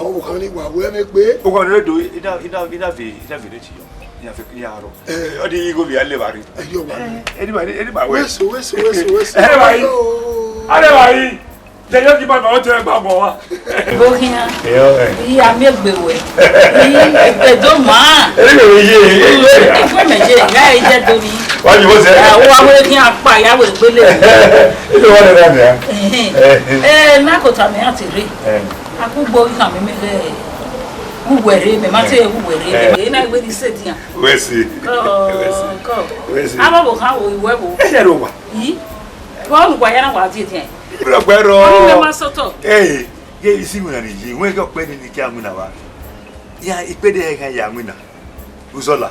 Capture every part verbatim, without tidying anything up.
ọvbokhan ni wa wẹ mwẹ gbe. Owa ne do ida ida ida ve ida ve ne ti yọ. Ya fe ya ro. Ọ di igho via levba rre. Ẹyọ wa. Eni ma eni ma wẹ. Wẹso, wẹso, wẹso, wẹso. Ẹ wa yi. Ẹ wa yi. Jẹjẹ ti ba ma ọtẹ gba mọ wa. Bó khian. Ẹ ọ ẹ. Iya mi egbe wẹ. Egbe do ma. Eni ma ye. Egbe mẹ je, ya e je do mi. Wa yi wo se. Wa wo khian pa ya we gbele. Eni wa le na nia. Ẹhẹn. Ẹ na ko ta mi ati re. Ẹ. A ku gbo ikhan mẹ mẹ ghẹ uwẹ rre, mẹ ma te uwẹ rre. Ẹ na wẹ ni sẹ dian. Wẹ si. Kọ, kọ. Wẹ si. Aba vbe okhan wo iwẹ wo. Ẹ yẹ ro wa. Yi. Vbọ nu gua ya na wa die dian. Ibrọ gbẹ rọ. Ọni mẹ ma sọtọ. Ẹ, ye isi wina ni yi, wẹ gẹ ọkpẹ ni ni kia wina wa. Ya ikpede ẹghan ya wina. Uzọla.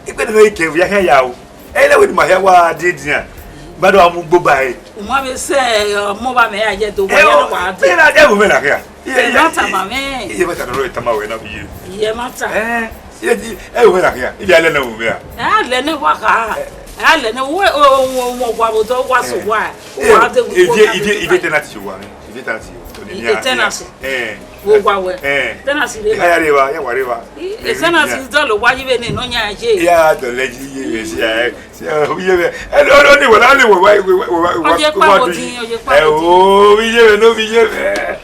Ikpede vbe ikẹvbi ya khian ya o. Ẹ lẹ wẹ ni ma hia wa die dian. Ba do a mu gbo ba e. U ma vbe sẹ ọmọ ba mẹ ya ye do wa ya wa de. Ẹ na de wo mẹ na khian. Ẹ na ta ma mẹ. Iye mẹ ta no ro tama wẹ na bi ye. Iye ma ta. Ẹ, iye di ẹ wo mẹ na khian. Ibi alẹ na wo mẹ a. Ẹ alẹ ne wa kha. Ẹ alẹ ne wo wo wa bo do wa so wa. Wa de wo. Ibi ibi ibi tenant yo wa. Ibi tenant yo. Tenant. Ẹ. Wo wa wẹ. Ẹ. Tenant re. Ya ya re wa, ya wa re wa. Tenant dọlọ wa yi vbe ne no nya ye. Ya dọlọ yi ye si a. Iye vẹ, ẹ, ọ, ọ, ni wẹ, ni wẹ, wa, wa, wa, wa, wa, Oye wa, kpako wa, din, oye kpako ẹ, din. O, iye vẹ, no, iye vẹ.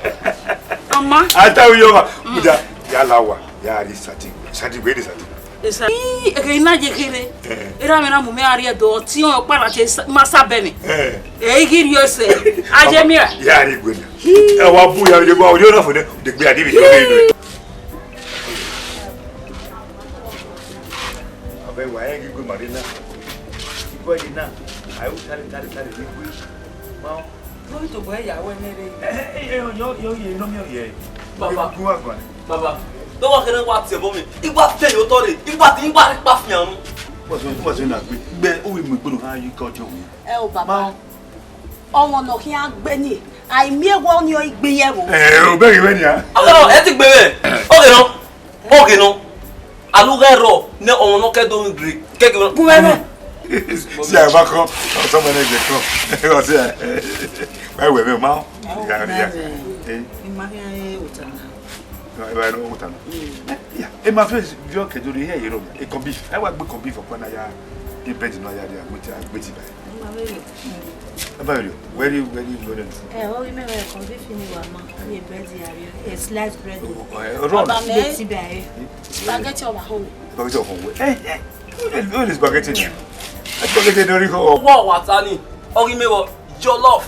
Ọma. Ata uyo ma, muda, ya la wa, ya ri sati, sati gbe de sati. Esa. Ii, eke ina je kere. Eh. Era me na mu me ari edo, ti on pa na che ma sa be mi. Eh. E igi rio se. Aje mi ra. Ya ri gbe na. Ẹ wa bu ya, ya wa, yo na fo de, de gbe adi bi, yo de. Abẹ wa ẹre ghi gue ma rre na. Igua yi na, a ru tare, tare, tare, ne I gue. Ma, no, I tobọ ẹre ya wẹ nẹ rre. Eh, eh, eh, yo, yo, ye, no, mi, ye. Baba. Gu wa guan. Baba, do wa kene wa tie bo mi. I wa tie yo tọ re. I wa tie, I wa kpa fian nu. Wa so, wa so na gbe. Gbe, o wi mu gbe no ha yi ka ọjọ wi. Ẹ o, baba. Ma. Ọmọ ne ọ khian gbe ni, a i miẹn wẹ ọnii ọ i gbe ye ẹvbo. Eh, obẹ ghi vbe nian. Ọghe nọ, ẹ ti gbe vbe. Ọghe nọ, ọghe nọ. Alugha ẹrọ ne ọmọ ne ọ kẹ do gre, kẹ gbe. Gu vbe vbe. Si a ma kọ, ọsọ mẹ ne je kọ. Ọ si a. Ma wẹ vbe ma. Ya, ya. Eh. I ma khian re ota na. Ẹ ba rọ ota na. Mm. Eh, ya. E ma fẹ viọ kẹ do re ye ro. E kọmbi. Ẹ wa gbe kọmbi fọ pa na ya. E bed na ya dia, gbe ti, gbe ti ba. Abaviro, where you, where you going? Eh, oh, you mean, eh, conviction you are, ma. Ye bread you are, eh, sliced bread. Oh, eh, wrong. Ọba mẹ. Beti ba e. Spaghetti ọba home. Spaghetti ọba home. Eh, eh. Where is spaghetti now? Spaghetti no rí kọ. Wọ wa ta ni. Ọgí mi wọ jollof.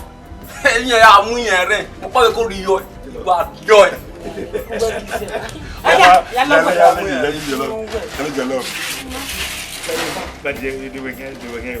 Ẹyin ya mu yẹn rẹ. Mo pa ko rí yọ. Wa yọ. Ẹ ya, ya lọ. Jollof. Jollof. But you, you do again, do again.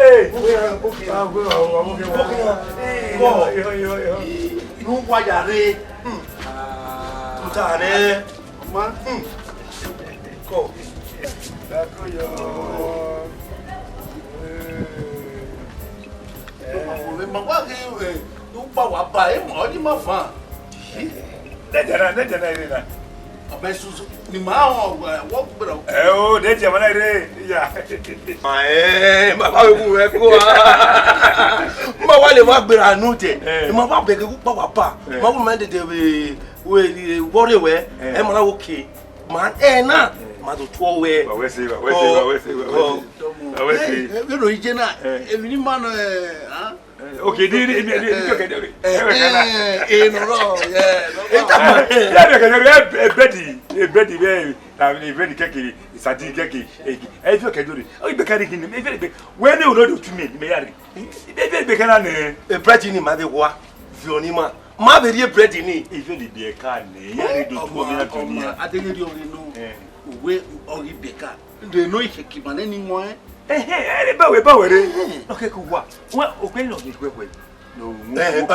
Hey. Bukina. Bukina. Hey, yo, yo, yo, yo. Nu wa ya re. Hmm. Ah. Tuta nẹ. Ma. Hmm. Kọ. Dako yo. Eh. Ma wa ghe, eh, u kpa wa ba, eh, ma, ọ di ma fan. Nẹjẹ na, nẹjẹ na, ire na. Ọmọ ẹsu ni ma họn, wọ gbẹrẹ. Ẹ o, nẹjẹ ma na ire, iya. Ma, eh, ma ba we bu wẹ ko a. Ma wa le ma gbẹrẹ anu jẹ. Eh. Ma ba bẹgẹ u kpa wa ba. Eh. Ma bu ma dede we, we, we, wọrẹ wẹ. Eh. Ẹ ma na wo ke. Ma, ẹ na, ma do tuọ wẹ. Wa wẹ se, wa wẹ se, wa wẹ se, wa wẹ se. Wa wẹ se. Ẹ, ẹ, ẹ, ro ije na, eh, emwi ni ma nọ, eh, ah? Eh, okay, di, di, di, di, di, okay, di, di. Eh, ẹ wẹ kana. Eh, eh, no, no, yeah, no, no. Ita ma, ya be kana, eh, eh, bedi, eh, bedi, eh, na, eh, bedi keke, sardine keke, eh, eh, fi okẹ dore. O, ibe kari gini, eh, ibe, ibe. Wẹ ne o no do tu mi, me ya re. Ibe, ibe, ibe kana ne. Eh, bread ni ma vbe wa, vi oni ma. Ma vbe rhie bread ni. Iye ni biẹ ka nẹ, ya re do tu ọmọ na tu ni. Ọmọ, adeghẹ rhie ọmọ nọ. Eh. Uwẹ ọghe biẹ ka. Rhie nọ ikhẹkẹ ma nẹ ni wọn. Ehe, ere ba wẹ, ba wẹ re. Ehe. Nọ kẹkẹ uwa. Wa, okpẹ nọ ghe wẹ wẹ. No, eh, eh, eh,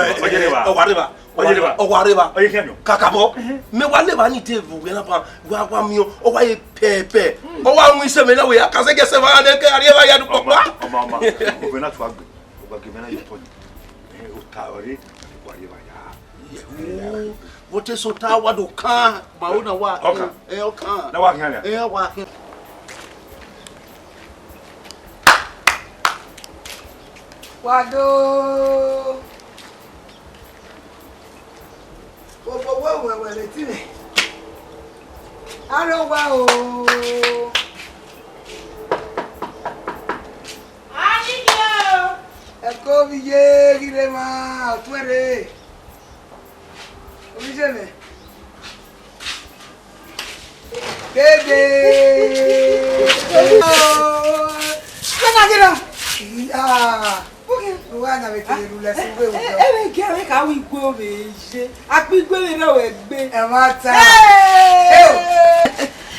ọwa rre ba. Ọwa rre ba. Ọwa rre ba. Ọye khian nọ. Kakabọ. Ehe. Mẹ wa leba ni te vbe uwẹ na ba, wa, wa miẹn, ọ wa ye pẹpẹ. Hmm. Ọ wa mu isẹ mẹ na wẹ, a ka sẹ gẹ sẹ va nẹ kẹ a rhie va ya du kpọkpa. Ọma, ọma, ọma. Ovẹ na tua gbe. Ọgba gebe na ye otọ ni. Eh, ota ọre, wa ye ba ya. Ye, wo, wo te so ta wa do kan, ma wo na wa. Ọkan. Eh, ọkan. Na wa khian ya. Eh, wa khian. Wa do. Obo wo wẹwẹ vbe etinẹ. Aro wa o. Ẹ ko vbe iye ghi rre emwa, ọ tuẹ rre. Ovbi iye mwẹ. Dede. Kena ghe na. Ah. Uwa na vbe kele rhulẹ sẹ uwẹ vbe otọ. Ẹ vbe gie avbe kha wẹ igue ovbe ye. Akpa igue vbe rrọọ wẹ gbe. Ẹmwata. Hey!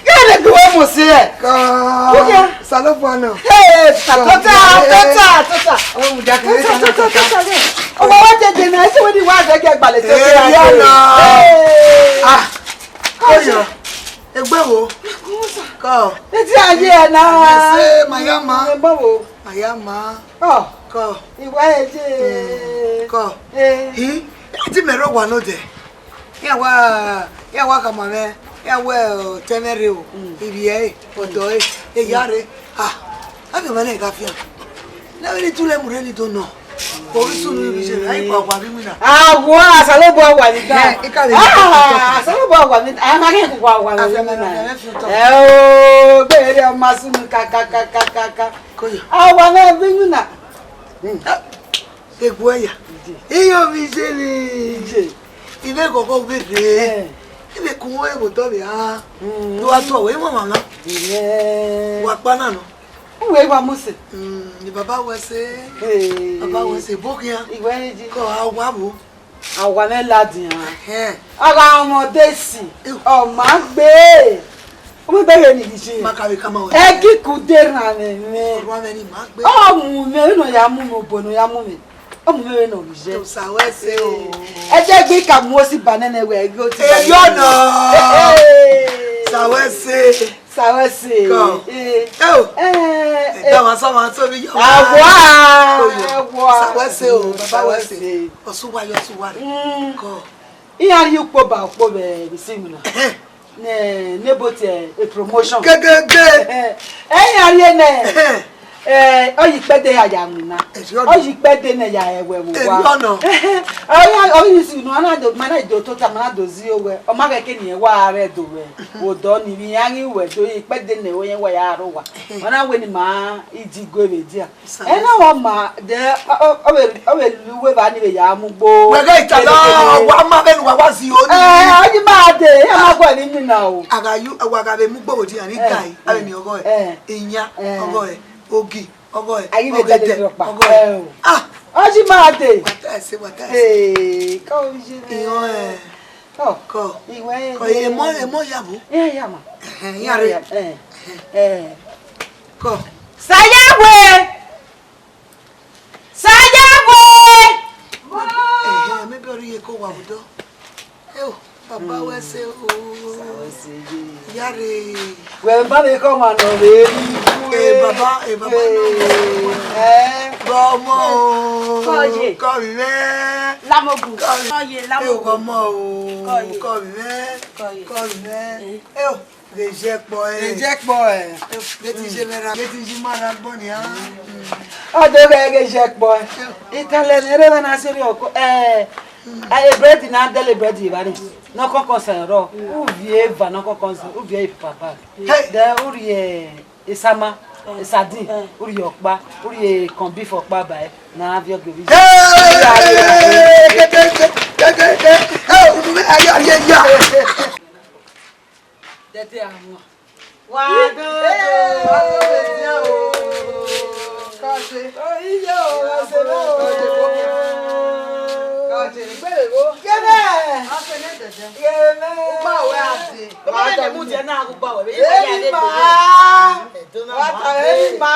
Ghẹ ne gbe wẹ mose ẹ. Kọ. Ukia. Osanobua nọ. Hey, tota, tota, tota. Ọ mu dia kere tota, tota, tota. Ọmọ wa dede na, ese wẹ ni wa zẹ gẹ gbalẹ tota. Hey, ya nọ. Hey. Ah. Oyo. Egbe wo. Kọ. Eti aye ẹ na. Ese ma ya ma. Egbe wo. Ma ya ma. Ọ. Kọ. Iwa eje. Mm, kọ. Eh. Hi, eti mẹ rre owa nodẹ. Iran wa, iran wa khama mwẹ, iran wẹ, ọ, tẹmwẹ rre o. Mm. Ivbi ẹre, ọdọ ẹre, eya rre. Ah, a ghi ma nẹ gha fian. Na vbe ni tu lẹ mu rre ni do nọ. Ovbi sunu ivbi je, a i gua gua vbe iwinna. Awa, Osanobua wa ni da. Eh, i ka vbe ni. Ah, Osanobua wa ni, a ma ghi gua gua vbe iwinna. Ẹ o, bẹrẹ ọma sunu ka, ka, ka. Koya. Awa mwẹ vbe iwinna. Hmm. Egbuẹya. Ije. Iye ovbi ije ni. Ije. Ivbe ghọghọ vbe rre. Eh. Ivbe kun wẹ vbe odọ vbe a. Mm. Do wa tuẹ wẹ, imwamwa na. Ije. Wa kpa na nọ. Uwẹ wa mose. Mm, ni baba wẹ sẹ. Hey. Baba wẹ sẹ, bọ khian. Iwẹ ni ji. Kọ a wa vbo. Awa mwẹ ladian. Ẹhẹn. A gha rọnmwẹ ọdesi, ew, ọ ma gbe. Ọ ma gbe vbene I ghi ye. Ma ka vbe kama wẹ. Ẹgiku de rran mwẹ mwẹ. Ọrua mwẹ ni ma gbe. Ọ mu mwẹ vbene ọ ya mu mwẹ, obọ ne ọ ya mu mwẹ. Ọ mu mwẹ vbene ọ ghi ye. Osa wẹ sẹ o. Ẹ jẹ gbe ka mu osi ba nene wẹ, ghe oti ba nene. Eyo nọ. Hey, hey. Osa wẹ sẹ. Sa wẹ sẹ. Kọ. Eh. Ẹ o. Eh, ẹ da wa sa wa so bi yo. Awa. Oyo. Awa. Sa wẹ sẹ o, baba wẹ sẹ. Sa wẹ sẹ. Ọsu wa yo, ọsu wa re. Mm. Kọ. Iran rhie ukpo ba ukpo vbe, vbe isi iwinna. Ẹhẹn. Ne, ne bo tie a promotion. Gegege. Ẹhẹn. Ẹ iran rhie nẹ. Ẹhẹn. Eh, ọ yi ikpẹdẹ ya ya winna. Eri ọnọ. Ọ yi ikpẹdẹ nẹ ya ẹwẹ vbe owa. Eri ọnọ. Ọ yi, ọ yi si nu, a na do, ma na do tota, ma na do zi owẹ. Ọ ma ghẹ ke ne wa rre do vbe odọ ni, vbe iran ghi wẹ do yi ikpẹdẹ nẹ, wẹ ya rre owa. Ma na wẹ ne ima idi gue vbe dia. Ena wa ma, de, ọ, ọ, ọ vbe, ọ vbe lu uwu evba ni vbe ya mu ugbo. Wẹ ghẹ itala, kere kere. Wa ma vbene uwa wa zi oni. Eh, ọ yi ma de, ya ma guẹ ni mina o. A gha yu, wa gha vbe mu ugbo vbe dia ni. Eh, gai, a vbe miẹn ọghọe. Eh. Iyan, eh, ọghọe. Ogi, ọghọe. A yi vbe ọghẹdẹ, dẹdẹ rọkpa. Ọghọe. Eh, o. Ah! Ọ yi ma de. Wa ta ẹse, wa ta ẹse. Eh, kọ ye. Iyan, eh. Kọ. Kọ. Iwẹ. Kọ, emọ, emọ ya bo. Eh, ya ma. Ẹhẹn, ya re. Eh. Eh. Kọ. Sayawe! Sayawe! Ẹhẹn, maybe ọ rhie ko wa vbe odọ. Eo, baba wẹ se o. Sa wẹ se ye. Ya re. Wẹ ba vbe kọ ma nọ vbe ri. Eh, baba, eh, baba nọ. Eh. Gọmọ o. Kọ ye. Kọ vbe mwẹ. Lamogu. Kọ ye. Kọ ye, lamogu. Eo, gọmọ o. Kọ ye. Kọ vbe mwẹ. Kọ ye. Kọ vbe mwẹ. Eh. Eo. Ghe jẹ kpọ ẹ. Ghe jẹ kpọ ẹ. Ghe ti je vbe ra, ghe ti je ima ra gbọ nia. Ọ do ghẹ ghe jẹ kpọ ẹ. Italẹ ne rre na seri ọkọ, eh, eh, bread na dele bread evba ni. Nọ kọkọ sẹ rọ. U viẹ eva nọ kọkọ sẹ, u viẹ papa bag. Hey. Then u rhie esama, esadin, u rhie ọkpa, u rhie corn beef ọkpa ba ẹ. Na viọ ghe vbe. Hey! Ke, ke, ke, ke, ke, ke. Eh, unu me, ayo, ayo, ayo. Dẹdẹ a wan. Wa do do. Wa do do dia o. Kaje. Oyi yo, wa se lo. Kaje, kaje. Gbere wo. Kene. A se ne dẹdẹ. Kene. Ugba wẹ a se. Wa da mu dia na ugba wẹ. Eyi ma. Wa ta eyi ma.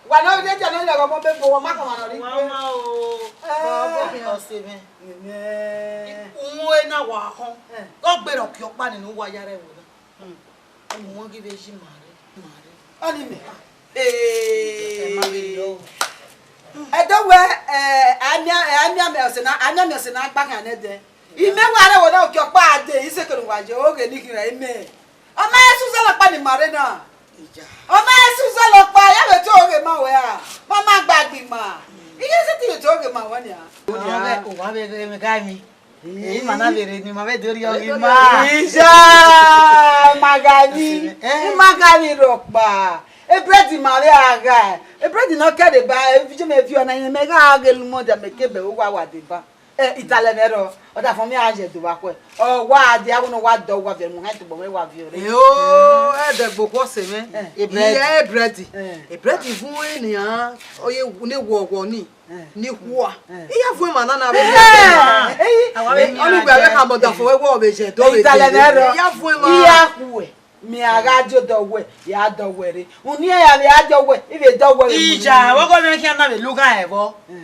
Wa no de dia no ya go mo be bo wa ma ka ma no ri. Wa ma o. Eh. Ọse mwẹ. Amen. Uwẹ na wa họn. Eh. Ọ gberra ọkiọkpa ni ne uwa ya rre ẹvbo na. Hmm. Ọmọ wọn ghi vbe yi ma rre, ma rre. Ọni mẹ. Ee. Ẹ ma vbe yọ o. Ẹdẹ wẹ, eh, a miẹn, a miẹn amẹ ọse na, a miẹn amẹ ọse na gba khian nẹdẹ. Imẹ wa rre ẹvbo na ọkiọkpa dee, isekere uwa ye, oghe ni khin ra imẹ. Ọ ma he sẹ uzọla ọkpa ni ma rre na. Ọ ma he sẹ uzọla ọkpa, ya vbe te oghe ma wẹ ra? Ma ma gba gbe ima. Iye sẹtin vbe te oghe ma wẹ nia. Uwa vbe, uwa vbe ghe mwẹ ga emwi. Ima na vbe rre ni, ma vbe do rhie ọghe ima. Ija, ma gha ni, eh? Ima gha ni rhọkpa. Ebrẹd ma vbe a gha. Ebrẹd ne ọ kẹre ba, e je mẹ viọ na, imẹ gha ghe lu mọ dia mẹ ke bẹ uwa wa deba. Eh, italẹ mwẹ rrọọ, ọdafẹn mẹ a ye do vbe akhuẹ. Ọ wa dia, wẹ ne ọ wa dọ, wa viọ mu han tobọ mwẹ wa viọ rre. Eo, ẹdẹgbe okhuo ọse mwẹ. Eh. Ebrẹd. Iye ebrẹd. Eh. Ebrẹd vun nian, ọ ye ne wọwọ ni, eh, ni khua. Eh. I ya vuọn emwa na na vbe, eh, eh, ọnugbe avbe khama ọdafẹn wẹ wẹ ọ vbe ye do vbe italẹ mwẹ rrọọ. I ya vuọn emwa. I ya khuẹ. Mẹ a gha die odọ wẹ, ya dọ wẹ rre. Unu iran ya vbe a dọ wẹ, I vbe dọ wẹ vbe. Ija, wẹ ọgọ mwẹ khian na vbe lughan ẹvbo. Eh.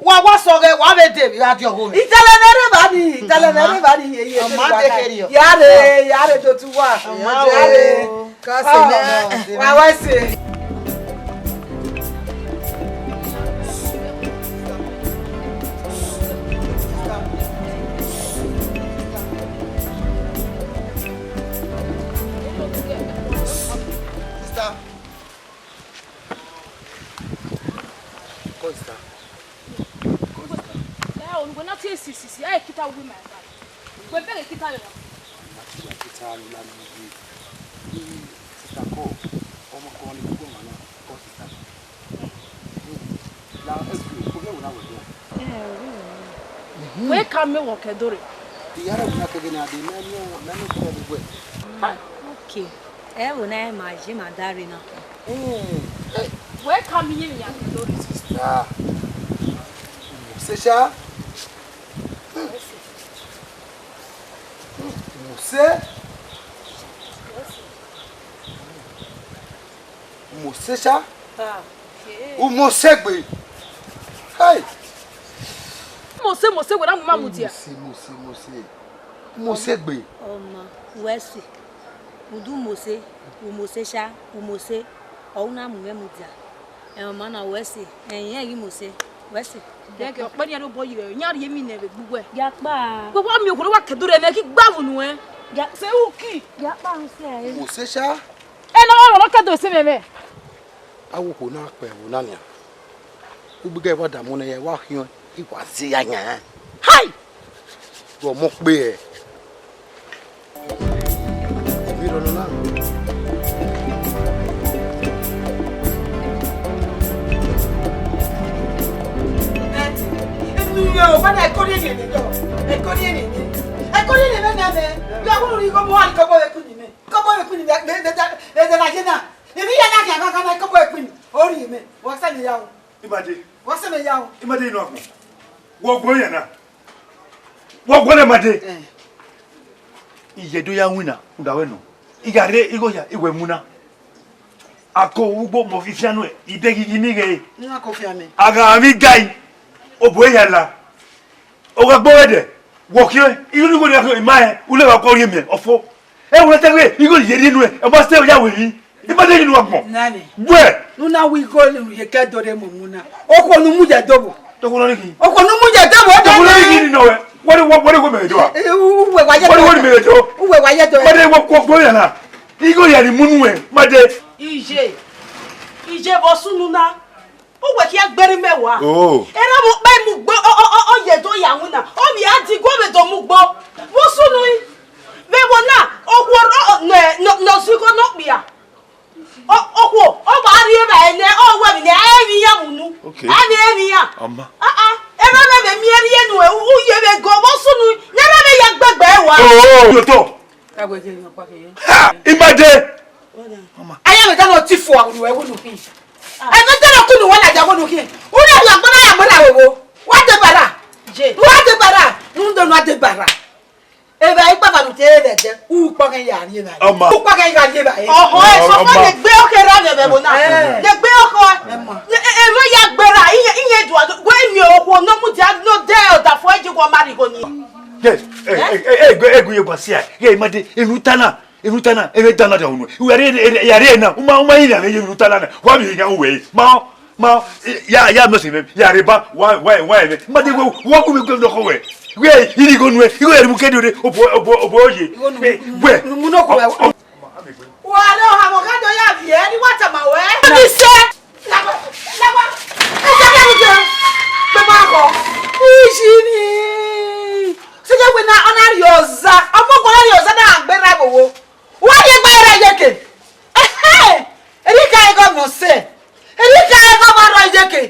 Wa, wa sọghẹ, wa vbe dee vbe a die ọgho mwẹ. Italẹ ne rre evba ni, italẹ ne rre evba ni, ye, ye, ọ ma ye, de kẹriọ. Ya rre, ya rre do tu wa. Ọ ma ya rre. O, ka se nẹ. Wa, wa se. Sister. Come, sister. Come, sister. Eh, unu na tie si, si, si. Eh, kita wi ma ba. Wẹ bẹghe kita rẹ na. Na ti ya kita la mi ye. Sister, come. Ọmọ kan ni gbogbo ọmọ na. Come, sister. La, eh, okay, okay, una will do. Eh, okay. Wẹ ka miẹn wẹ ọ ke do rre. Iyara wẹ na kẹgẹ na de, mẹ miẹn, mẹ miẹn kọ vbe wẹ. Okay. Ẹvbo na ma je ma da rre na. Eh, eh. Wẹ ka miẹn iran ke do rre. Sister. Mose sha. Mose. Mose sha. Ah, okay. U Mose gbe. Hey. Mose, Mose, wẹ na mu ma mu dia. Mose, Mose, Mose. U Mose gbe. Ọma, wẹ si. Udu Mose, u Mose sha, u Mose. Ọ na mu mwẹ mu dia. Ẹ, ọma na wẹ si. Ẹ, irẹn ghi Mose, wẹ si. Dẹgẹ, ọkpẹn nian rre obọ yi rẹ, iran rhie emwi nẹ vbe gbe uwẹ. Ya kpa. Wẹ wa miẹn okhuo ne wa kẹdo rẹ mẹ, ghi gba vbe unu ẹn. Ya. Se uki. Ya kpa, u sẹ. U Mose sha. Ẹ na wa rọ, ọ kẹdo ẹse mwẹ mwẹ. A wo okhuo na kpẹn ẹvbo na nian. Ugbigẹ wa da mu nẹ, ya wa khian, I wa zẹ ya yan. Hai! Vbe ọmọ kpe hẹ? Emwi rhọnọ na. Enu mwẹ o, wa na ẹko rhie ne dọ. Ẹko rhie ne. Ẹko rhie ne mẹ na mẹ. Ya wo ri ko mo wa ni ko bo ẹkun ni mẹ. Ko bo ẹkun ni mẹ. Mẹ, mẹ, mẹ, mẹ na ye na. Emwi ya na khian kankan na, ko bo ẹkun ni. O rhie mẹ. Wa sẹ mẹ ya o. Imade. Wa sẹ mẹ ya o. Imade inu agbọn. Wọ guẹ yan na. Wọ guẹ ne Imade. Eh. Iye do ya winna, u da wẹ nọ. I gha rre igho ya, I wẹ mu na. Ako ugbo mọ fifian nuẹ, I de ghi ghi ni ghe. Nwa ko fian mẹ. A gha vbe gai, obo ya la. Ọ gha gbe ẹdẹ, wọ khian, igho ni igho ni a khian, ima rẹn, u lẹ vbe akọ rhie mẹ, ọfo. Ẹ wẹ te wẹ, igho ye rhie nuẹ, ọ ma sẹ ya wẹ emwi. Imade inu agbọn. Nani. Wẹ. Unu na wi igho ne u ye ke do re mu mu na. Okhuo ne u mu ye do vbo? Tọkọ nọ rhie. Okhuo ne u mu ye do vbo? Tọkọ nọ rhie ni nọ wẹ. Wẹ, wẹ, wẹ, wẹ mẹ do a? Eh, u, u, uwẹ wa ye wẹ, do. Wẹ mẹ do. Uwẹ wa ye do. Imade wọ kọ gbo ya na. Igho ya ni mu nuẹ, Imade. Iye. Iye vbe ọ sunu na. Uwẹ khian gberra mẹ wa. Oh. Erha vbe ọkpa mu gbe ọ, ọ, ọ, ọ ye do ya winna. Ọ vbe a di igho vbe do mu gbo. Vbe ọ sunu i. Vbe ẹvbo na, okhuo rọ, nọ, nọ, nọ zẹ igho ne okpia. Ọ, okhuo, ọ wa rhie evbare nẹ, ọ wẹ emwi nẹ, a i vbe iran mu unu. Okay. A i vbe emwi iran. Ọma. Ah, ah, erha mwẹ vbe miẹn rhie nuẹ, u, u ye vbe gọ, vbe ọ sunu, ne erha mwẹ ya gbe egbe ẹre wa. Oh, yo to. Ka wẹ ke yan ọkpa ke ye. Ha, Imade. Ọma. Aya mwẹ ta nọ ti fo awuru ẹwu nu khin. Ẹmwẹ ta nọ kunu wẹ ladian wẹ nu khin. U na ya gbe na ya gbe na vbe vbo. Wa de bara. Je. Wa de bara. Nu ndo na de bara. Evbare ikpaba ne u te re vbe ẹdẹ, u kpọghẹ ya rrie evbare. Ọma. U kpọghẹ ya rrie evbare. Ọhọ, ẹ sọ fẹ Ọma. Ne gbe ọkhe ra vbe ẹvbo na. Eh. Ne gbe ọkhe. Ẹma. Ne, e, e, ma ya gbera, iye, iye dua, wẹ miẹn okhuo ne ọ mudia, ne ọ de ọdafẹn ji wọ ma rhie igho ni. Yes, eh, eh, eh, eh, gu, eh, gu ye gba sia. Ye Imade, enu ta na, enu ta na, enu ta na da unu. U ya re, ya re na, u ma, u ma yi na, ye enu ta na na. Wa mi ya u we. Ma, Ma, ya, ya mẹ sẹ mẹ, ya rre ba, wa, wa, wa mẹ. Ma de wo, wa gu mi gu mi dọkọ wẹ. Wẹ, iri igho nuẹ, igho ya mu ke do re, obo, obo, obo ye. Igho nu, wẹ, nu, nu, nu, nu, ọ, ọ, Wa lẹ ohan mwẹ ọghe do ya viẹ, ne I wa tama ruẹ. Ẹbisẹ. Lagba, lagba. Ẹsẹ kẹ mi jẹ. Baba họ. Isi ni. Sẹ kẹ wẹ na, ọ na rhie ọza. Ọmọ ọkọ na rhie ọza na gbe ra vbe owo. Wa rhie gbe ra iyeke. Ẹhẹn! Erriọ I ka re gọvanọ sẹ. Erriọ I ka re gọvanọ iyeke.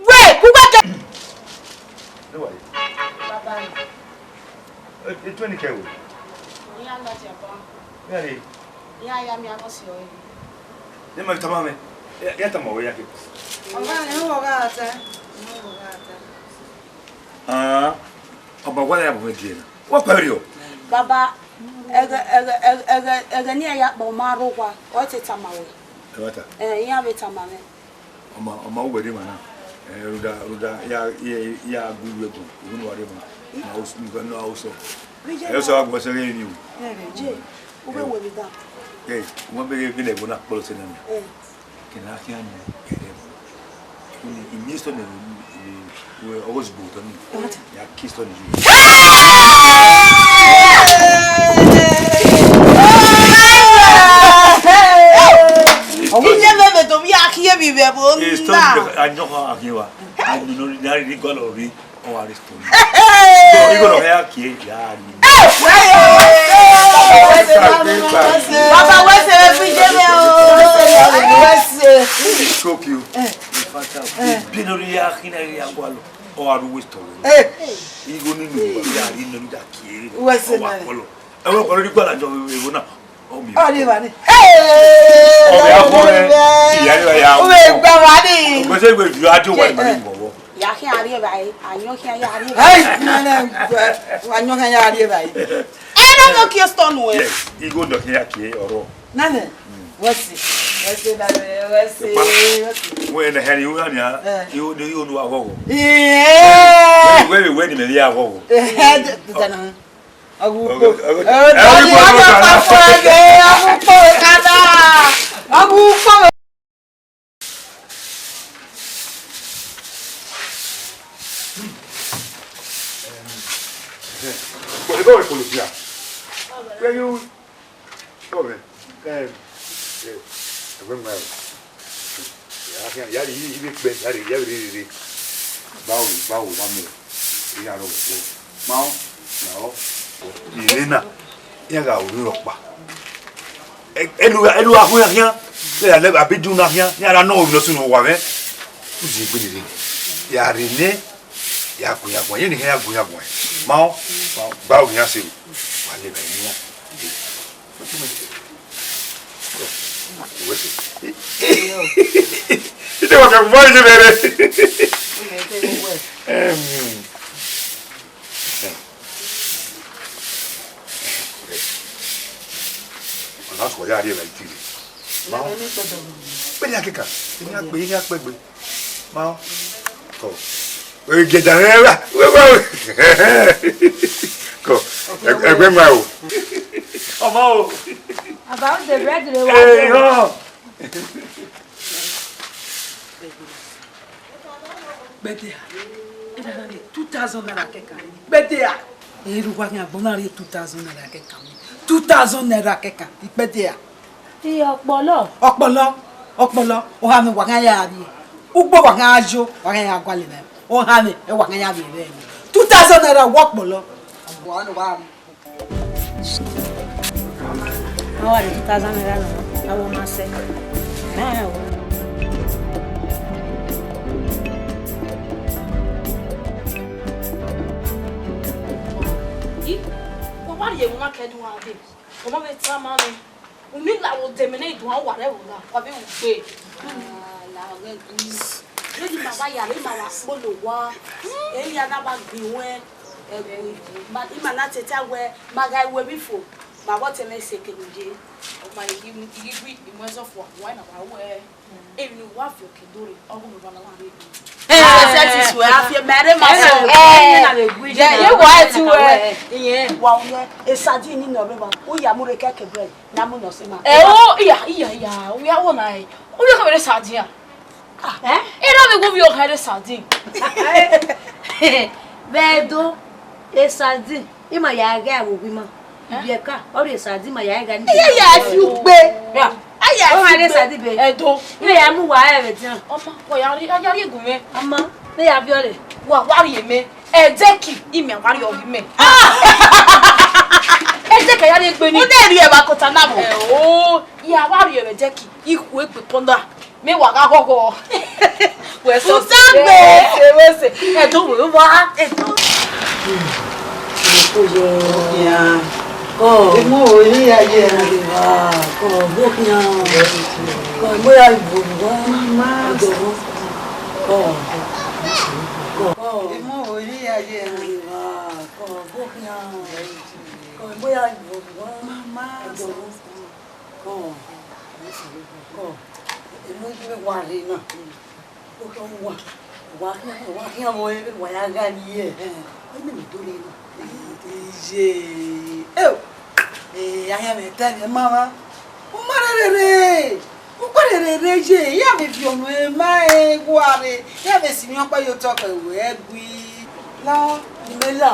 Wẹ, ku wẹ kẹ. Baba. E, e, tuẹn ni kẹ wẹ. Iran na dia ba. Iran re. Iran ya miẹn aghọ si ọre. Ne ma tama mwẹ. Ya, ya tama wẹ ya ke. Ọba, ẹ wọ gha ta. Ẹ wọ gha ta. Ah, ọba wa ya bu mwẹ die na. Wa kpẹvbiẹ o. Baba, ẹghẹ, ẹghẹ, ẹghẹ, ẹghẹ, ẹghẹ ne iran ya kpao ma rre owa, ọ te tama wẹ. Ẹmwata. Eh, iran vbe tama mwẹ. Ọ ma, ọ ma wẹ rre emwa na. Eh, rhunmwuda, rhunmwuda, ya, ya, ya gu iwe ẹbọ, unu wa rre emwa. Na o, na o sọ. Ẹ sọ agbọn sẹ ghe ni o. Je, u vbe wẹ vbe dan. Eh, wọn bẹ ghe vbe ne ẹbọ na kpọlọ sẹ na. Eh. Kẹ ne a khian ni ẹrẹ vbo. Imi sọ ne, eh, ọghe ozugbo otọ ni. Ya ke sọ ni. Iye vbe vbe do vbe a khian vbe vbe vbo na. Ayọn kha a khian wa. Ayọn no ni a ri gọlọ ri. Ọ wa restore. So, igho nọ ya kie ya ri. Baba, wẹ sẹ vbe fi je mwẹ o. Wẹ sẹ. Shock you. In fact, bi no ya khina ya gwalọ. Ọ wa ru waste of. Igho ni nu ya ri no da kie. Wẹ sẹ. Ọ wa kọlọ. Ẹ wẹ kọlọ ni gbala jọ evo na. Ọ rhie evbare. Ọ vbe a fọ rẹ, iya rhie evbare ya. U vbe gba wa ni. Ọgbẹsẹ iwẹ viọ adio wa ni ma ni mọ vbọ. Ya khian rhie evbare, ayọn khian ya rhie evbare. Ai, nana, wa ayọn khian ya rhie evbare. Ẹ na no kie stone wẹ. Yes, igho nọ khian ya kie ọrọ. Nana, wẹ sẹ, wẹ sẹ, nana, wẹ sẹ, wẹ sẹ. Wẹ na hẹn iwu na nia, iwu ni iwu nu aghọghọ. Wẹ wẹ ni mẹ ya aghọghọ. Eh, dana. Ọghe ukpo. Ọghe, ọghe, ọghe, ọghe, ọghe, ọghe ukpo kana. Ọghe ukpo. Where you? Come here. Eh, eh, eh, Akhian, ya rhie ivbi ekpẹ, ya rhie, ya vbe rhie rere. Gba ru, gba ru, wa mu. Iran rọ vbọ. Ma ọ, na ọ. Ire na, iran gha ru rhọkpa. Elu, elu gha khu iran khian. Iran lẹ abi dun na khian, iran ra nọ ovbi ne ọ sunu owa mwẹ. Uzi egbe dede. Ya rhie nẹ, ya gu iran guan, iran ni khian ya gu iran guan. Ma ọ, ma ọ, gba ru iran se ru. Wa lele iran. Ite wa kẹ vbọ ije vbe rre. Em. Ọna sọ ya rhie vbe itiri. Ma ọ. Kpẹdẹ akẹka, iran kpe, iran kpẹgbe. Ma ọ. Kọ. Ẹgẹda rẹ ra. Kọ. Ẹgbẹ ma o. Ọmọ o. About the bread, they Eh, want no. Gbẹdẹ a, ẹ na rhie two thousand naira kẹkan. Gbẹdẹ a. Erha uwa khian agbọn na rhie two thousand naira kẹkan. Two thousand naira kẹkan. Gbẹdẹ a. Iye ọkpọlọ. Ọkpọlọ, ọkpọlọ, ohanmwẹ wa khian ya rrie. Ugbo wa khian yo, wa khian ya gualọ nẹ. Ohanmwẹ, ẹ wa khian ya vbe rre. Two thousand naira wọ ọkpọlọ. Wa no wa. Ọ wa rhie two thousand naira nọ, a wọ ma sẹ. Ẹ o. Ih, wa wa rhie emwa kẹdun wa de. Ọmọ vbe tama nẹ. Unu la wo de mẹ ne I do a wa rẹ wo la, wa vbe ugbe. Vbene ima wa ya, ima wa kpolo owa. Eya na wa gbe iwẹn, ẹvbo, ma, ima na teta wẹ, ma gha ru emwi fo, ma vbe ọtẹn mwẹ sẹ kevbe ye. Ọ ma yi, yi, yi, yi, imọ ẹzọ fua, wa na wa wẹ. Emwi ne uwa fi ọke do re, ọ gu mẹ wa na wa rre do. Eh, sẹtin suẹ, a fi mẹ rre ma so. Eh, ye wa ti wẹ. Iye, wa wẹ, esadin ni nọ vbe ma, u ya mu rre kẹkẹ bread. Na mu nọ sẹ ma. Ẹ o, iya, iya, iya, u ya wọ na ẹ. U ya kevbe rre sardine a? Ah, eh? Erha vbe wo vbe ọ gha rre sardine. Vbe Ẹdo, sardine, ima ya gha vbe owa ima. Eh? Ibiẹka, ọ rhie sardine ima ya gha ni. Iya, iya, fi ugbe. Ya. Aya, ọ gha rre sardine be. Ẹdo. Ima ya mu wa ẹ vbe dia. Ọma, wa ya rhie, ya rhie gu mwẹ. Ọma, ne ya viọ re. Wa, wa rhie mẹ. Ẹdẹki, imẹ wa rhie ọghe mẹ. Ẹdẹki ya rhie egbe ni. U de rhie ẹvba kota na vbo? Ẹ o, ya wa rhie vbe ẹdẹki, ikhuo egbe kọna. Mẹ wa gha ghọghọ. Wẹ sẹ Usagbe. Wẹ sẹ, wẹ sẹ. Ẹdo wẹ wa, Ẹdo. Ẹdo yọ. Ya. Kọ. Emu wo ni ya ye. Kọ, bo khian. Kọ, mo ya ibo wa. Mama. Ẹdo. Kọ. Kọ. Emu wo ni ya ye. Kọ, bo khian. Kọ, mo ya ibo wa. Mama. Ẹdo. Kọ, kọ, enu ghi vbe wa rre na. Okhian wa, wa khian, wa khian vbe ẹre, wa ya gha rrie. Ẹmwẹ ne do rre na. Iye, eo, eh, ahian mwẹ ta ẹmwẹ mama. U ma rherhe rre, u kpa rherhe rre ye, I ya vbe viọ nuẹn ma, eh, wa rre, I ya vbe si emwi ọkpa ye otọ kẹ wẹ gui. La, imẹ la,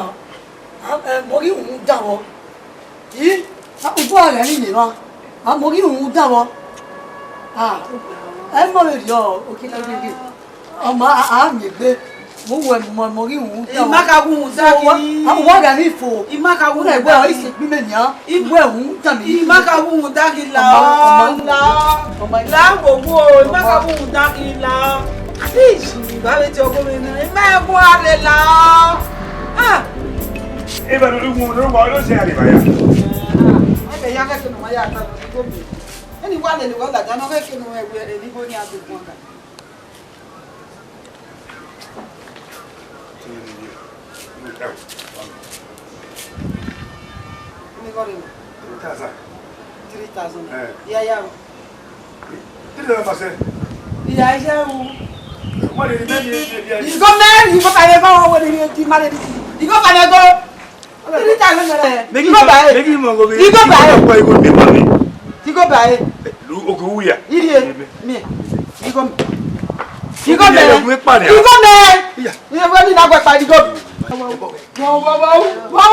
a, eh, mo ghi rhunmwuda vbọ. I, a, udu a gha rinmwian emwa, a, mo ghi rhunmwuda vbọ. A, ẹ ma vbe rriọ, okhian gege. Ọ ma, a, a miẹn egbe, mu wẹ mọ, mo ghi rhunmwuda vbọ. I ma ka rhunmwuda ghi. A, wa gha ni fo. I ma ka rhunmwuda ghi. Wẹ ọ i sẹ egbe mẹ nian, wẹ rhunmwuda mẹ. I ma ka rhunmwuda ghi la, la. Ọ ma, ọ ma. La wowo, I ma ka rhunmwuda ghi la. Ish, ba vbe tie ọghe mwẹ na, I ma gu a rre la. Ah. Eva no lu mu no wa lo se arriba ya. Ebe ya ke no ya ta no go mi. Eni wa le ni wa da no ke no e we ni go ni a do kwanga. Ni go ni. Three thousand. Eh. Ya ya. Ìyá iṣẹ́ o. Ìgò mẹ́rin, ìgò kàlẹ́ bá wọn wọlé ní ojú má lè di. Ìgò kàlẹ́ gò. Three thousand naira. Ìgò báyìí. Ìgò báyìí. Ìgò báyìí. Lu ogun wuya. Ìdí ẹ. Mi. Ìgò mi. Ìgò mẹ́rin. Ìgò mẹ́rin. Ìyá. Ìyá wọ́n ní nàgbẹ́ pàdé ìgò. Wọ́n wọ́n wọ́n wọ́n.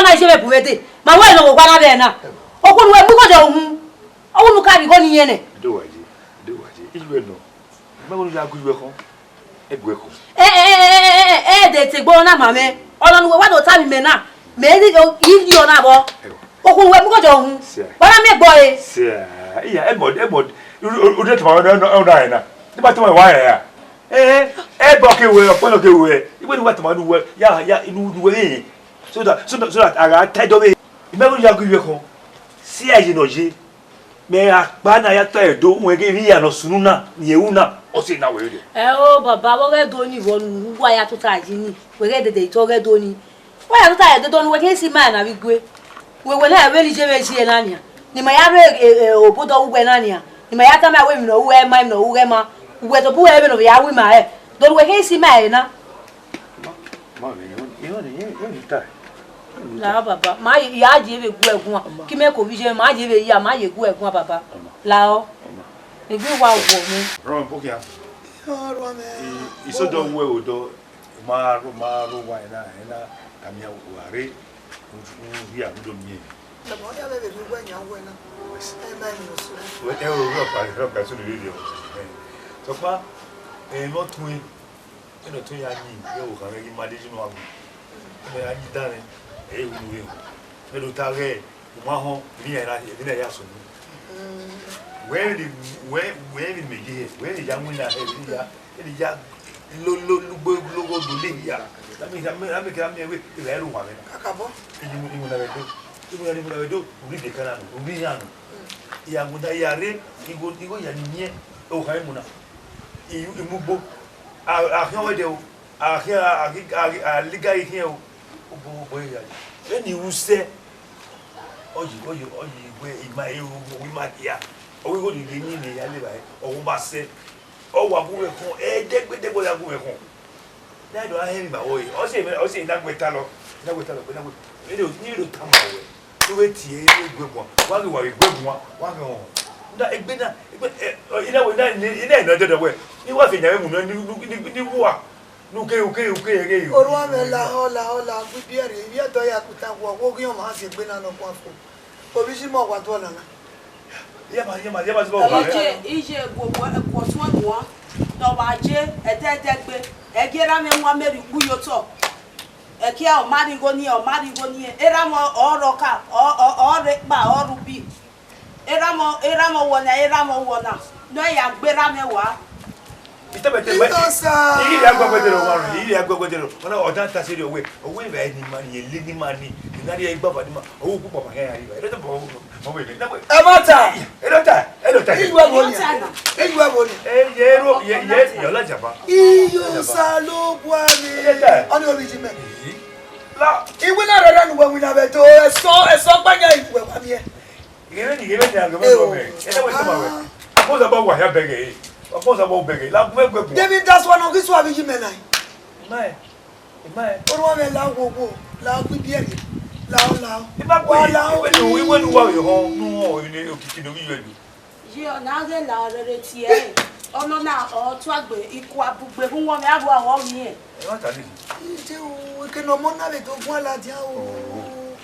ọna iye vbe bu vbe dee. Ma wẹ ne owa na vbe na. Okhuo ne uwẹ mu igho dẹ uhunmwu. Ọ wẹ ne u ka rhie igho ne irẹn nẹ. Do wa ye, do wa ye. Iye nọ. Mẹ wo ya gu iwe khọn. Ẹ gu ẹko. Ẹ ẹ ẹ ẹ ẹ ẹ de te gbe ọna ma mwẹ. Ọna ne uwẹ wa do ta vbe imẹ na. Mẹ i i rhie ọna vbọ. Okhuo ne uwẹ mu igho dẹ uhunmwu. Sia. Wa na miẹn egbe ọre. Sia. Iya, ẹmọ, ẹmọ, u, u, u de tama ọna, ọna, ọna ẹna. Te ma tama wa ya. Eh, ẹbọ ke wẹ, ọkpọlọ ke wẹ. Iwe ni wa tama nu wẹ, ya, ya, nu, nu wẹ, eh. So that, so that, so that a gha ta ẹdọ vbe. Imẹ vbe ya gu iwe khọn. Si a ye nọ ye. Mẹ akpa na ya ta ẹdọ, wẹ ghe vbe iya nọ sunu na, ni ewu na, ọ si na wẹ rẹ. Ẹ o, baba, vbe ọghe do ni vbọ nu, uwa ya tota yi ni, wẹ ghe dede itọ ọghe do ni. Wa ya tota ẹdẹdẹ ọnii, wẹ khin si ima na vbe igue. Wẹ, wẹ na vbe ni je vbe zie na nian. Ne ima ya rre, e, e, obodọ uwẹ na nian. Ne ima ya tama wẹ emwi ne ọ ru ẹ ma, emwi ne ọ ru ẹ ma. Uwẹ tobọ uwẹ vbene ọ vbe ya ru ima rẹ. Do wẹ khin si ima ẹre na. Ma, ma vbe, irẹn, irẹn, irẹn, irẹn ta. Lahọ baba, ma ya je vbe gu ẹguan. Ki mẹ ko vbe je, ma je vbe ya, ma ye gu ẹguan baba. Lahọ. Egbe wa wọ mwẹ. Rọmọ, pokia. Ọ rua mẹ. I, isodọ wẹ odọ. Ma rho, ma rho wa ena, ena, kamia wa rre, u, u hia, u do miẹn. Lọmọ, ọ ya vbe vbe uwẹ yan wẹ na. Ẹ ma ni osu. Wẹ, ẹ o, rọ pa, rọ pa, so lele o. Ẹ. Sọkpa, ẹ, nọ tun, ẹ nọ tun ya ni, ẹ o, kan ghi ma de jinu agu. Ẹ ya ni dan rẹ, ẹ ru nu rẹ o. Ẹ do ta ghẹ, u ma họn, emwi na ya, emwi na ya sunu. Wẹ, wẹ, wẹ, emwi ne mẹ ye hẹ, wẹ ya winna hẹ, emwi ya. Eni ya lo, lo, lugbo, logho do le hia. Dami, dami, dami, kira miẹn wẹ, ira ẹre uwa mwẹ na. Kakabọ. Iwinna vbe do. Iwinna, iwinna vbe do. Uri de kana nọ, uri yan nọ. Iya guda, iya rre, igho, igho ya ni miẹn, o kha mu na. I, i mu gbo. A, a khian wẹ dẹ o. A khian, a, a, a, a liga i khian o. Obo, obo ya. Eni u sẹ. Oyi, oyi, oyi, wẹ ima, e, o, o, ima dia. Ọ wẹ igho ni ghe ni, ni ya le ba, ọ wẹ ma sẹ. Ọ wa gu mwẹ khọn, ẹdẹgbẹdẹgbẹ ọ ya gu mwẹ khọn. Na do a hẹ emwi ma wẹ, ọ sẹ, ọ sẹ na gbe ta lọ, na gbe ta lọ, na gbe. Ene o, ni do ta ma wẹ. Tu vbe tie, ne gbe guan, wa ghi wa vbe gbe guan, wa ghi họn. Na egbe na, egbe, ẹ, ina wẹ, ina, ina, ina dọdọ wẹ. Ni wa fi nya mu nọ, ni, ni, ni, ni wa. Nu ke, u ke, u ke, ẹghe. Orua mwẹ lahọ, lahọ, lahọ, gbe ibiẹ rhie, ivbi ẹdọ ya kuta wọ, wo ghi ọmwa si egbe na nọ kua fo. Ovbi Jimẹ wa do ọna na. Iye ma, iye ma, iye ma, zibọ wa. Ije, ije, wo, wo, ẹkuọ suẹn guan. Dọmwa je, ẹdẹdẹgbe. Ẹgie erha mwẹ wan Meri ukpu ye otọ. Ẹkia ọ ma rhie igho niẹn, ọ ma rhie igho niẹn. Erha mwẹ ọ rre ọka, ọ, ọ, ọ rre ekpa, ọ rre ubi. Erha mwẹ, erha mwẹ wọ na, erha mwẹ wọ na. Ne ọ ya gbe erha mwẹ wa. Itẹbẹtẹ ma, Itosa. I ghi ya guẹguẹ dẹrẹ ọmwa rẹ, I ghi ya guẹguẹ dẹrẹ. Ọna, ọ dan ta sẹrriọ wẹ, ọ wẹ vbe ni ma ni, ele ni ma ni, ne a rhie igba ba ni ma, ọ wẹ ukpokpọ ma hẹn a rhie. Ẹ dọta, ọ wẹ, ọ wẹ, ọ wẹ. Ẹ ma ta. Ẹ dọta, ẹ dọta. Iye uwa wo ni? Iye uwa wo ni? Ẹ, ye ro, ye, ye, ye ọla jaba. Iye Osanobua ni. Ẹ dọta. Ọni Ovbi Jimẹ. La. Iwinna rẹ rẹ ne uwẹ winna vbe do, ẹsọ, ẹsọ ọkpa yan iwẹ wa miẹn. Ghẹ vbe ni, ghẹ vbe ni, ghẹ vbe ni, ghẹ vbe ni. Ẹ na wẹ tama wẹ. Ọkpọ Osanobua wa hia bẹghe. Ọkpọ Osanobua bẹghe. La gu ẹguẹ guan. David, that's one of this one, Ovbi Jimẹ na. Ima ẹ. Ima ẹ. Orua mwẹ la wo wo. La gu ibiẹ rhie. La o, la o. Ima gu. Wa la o. Iwẹ nu, iwẹ nu wa vbe họn, nu họn, emwi ne okiki ne ovbi yọ elu. Ye ọna ghe la rere tie ẹre. Ọnọna ọ tuagbe, ikua bugbe, hu wọn mwẹ, a vbe a vbe ọ miẹn. Ẹ, wa ta ni. Ije o, eke ne ọmọ na vbe do guan ladian o.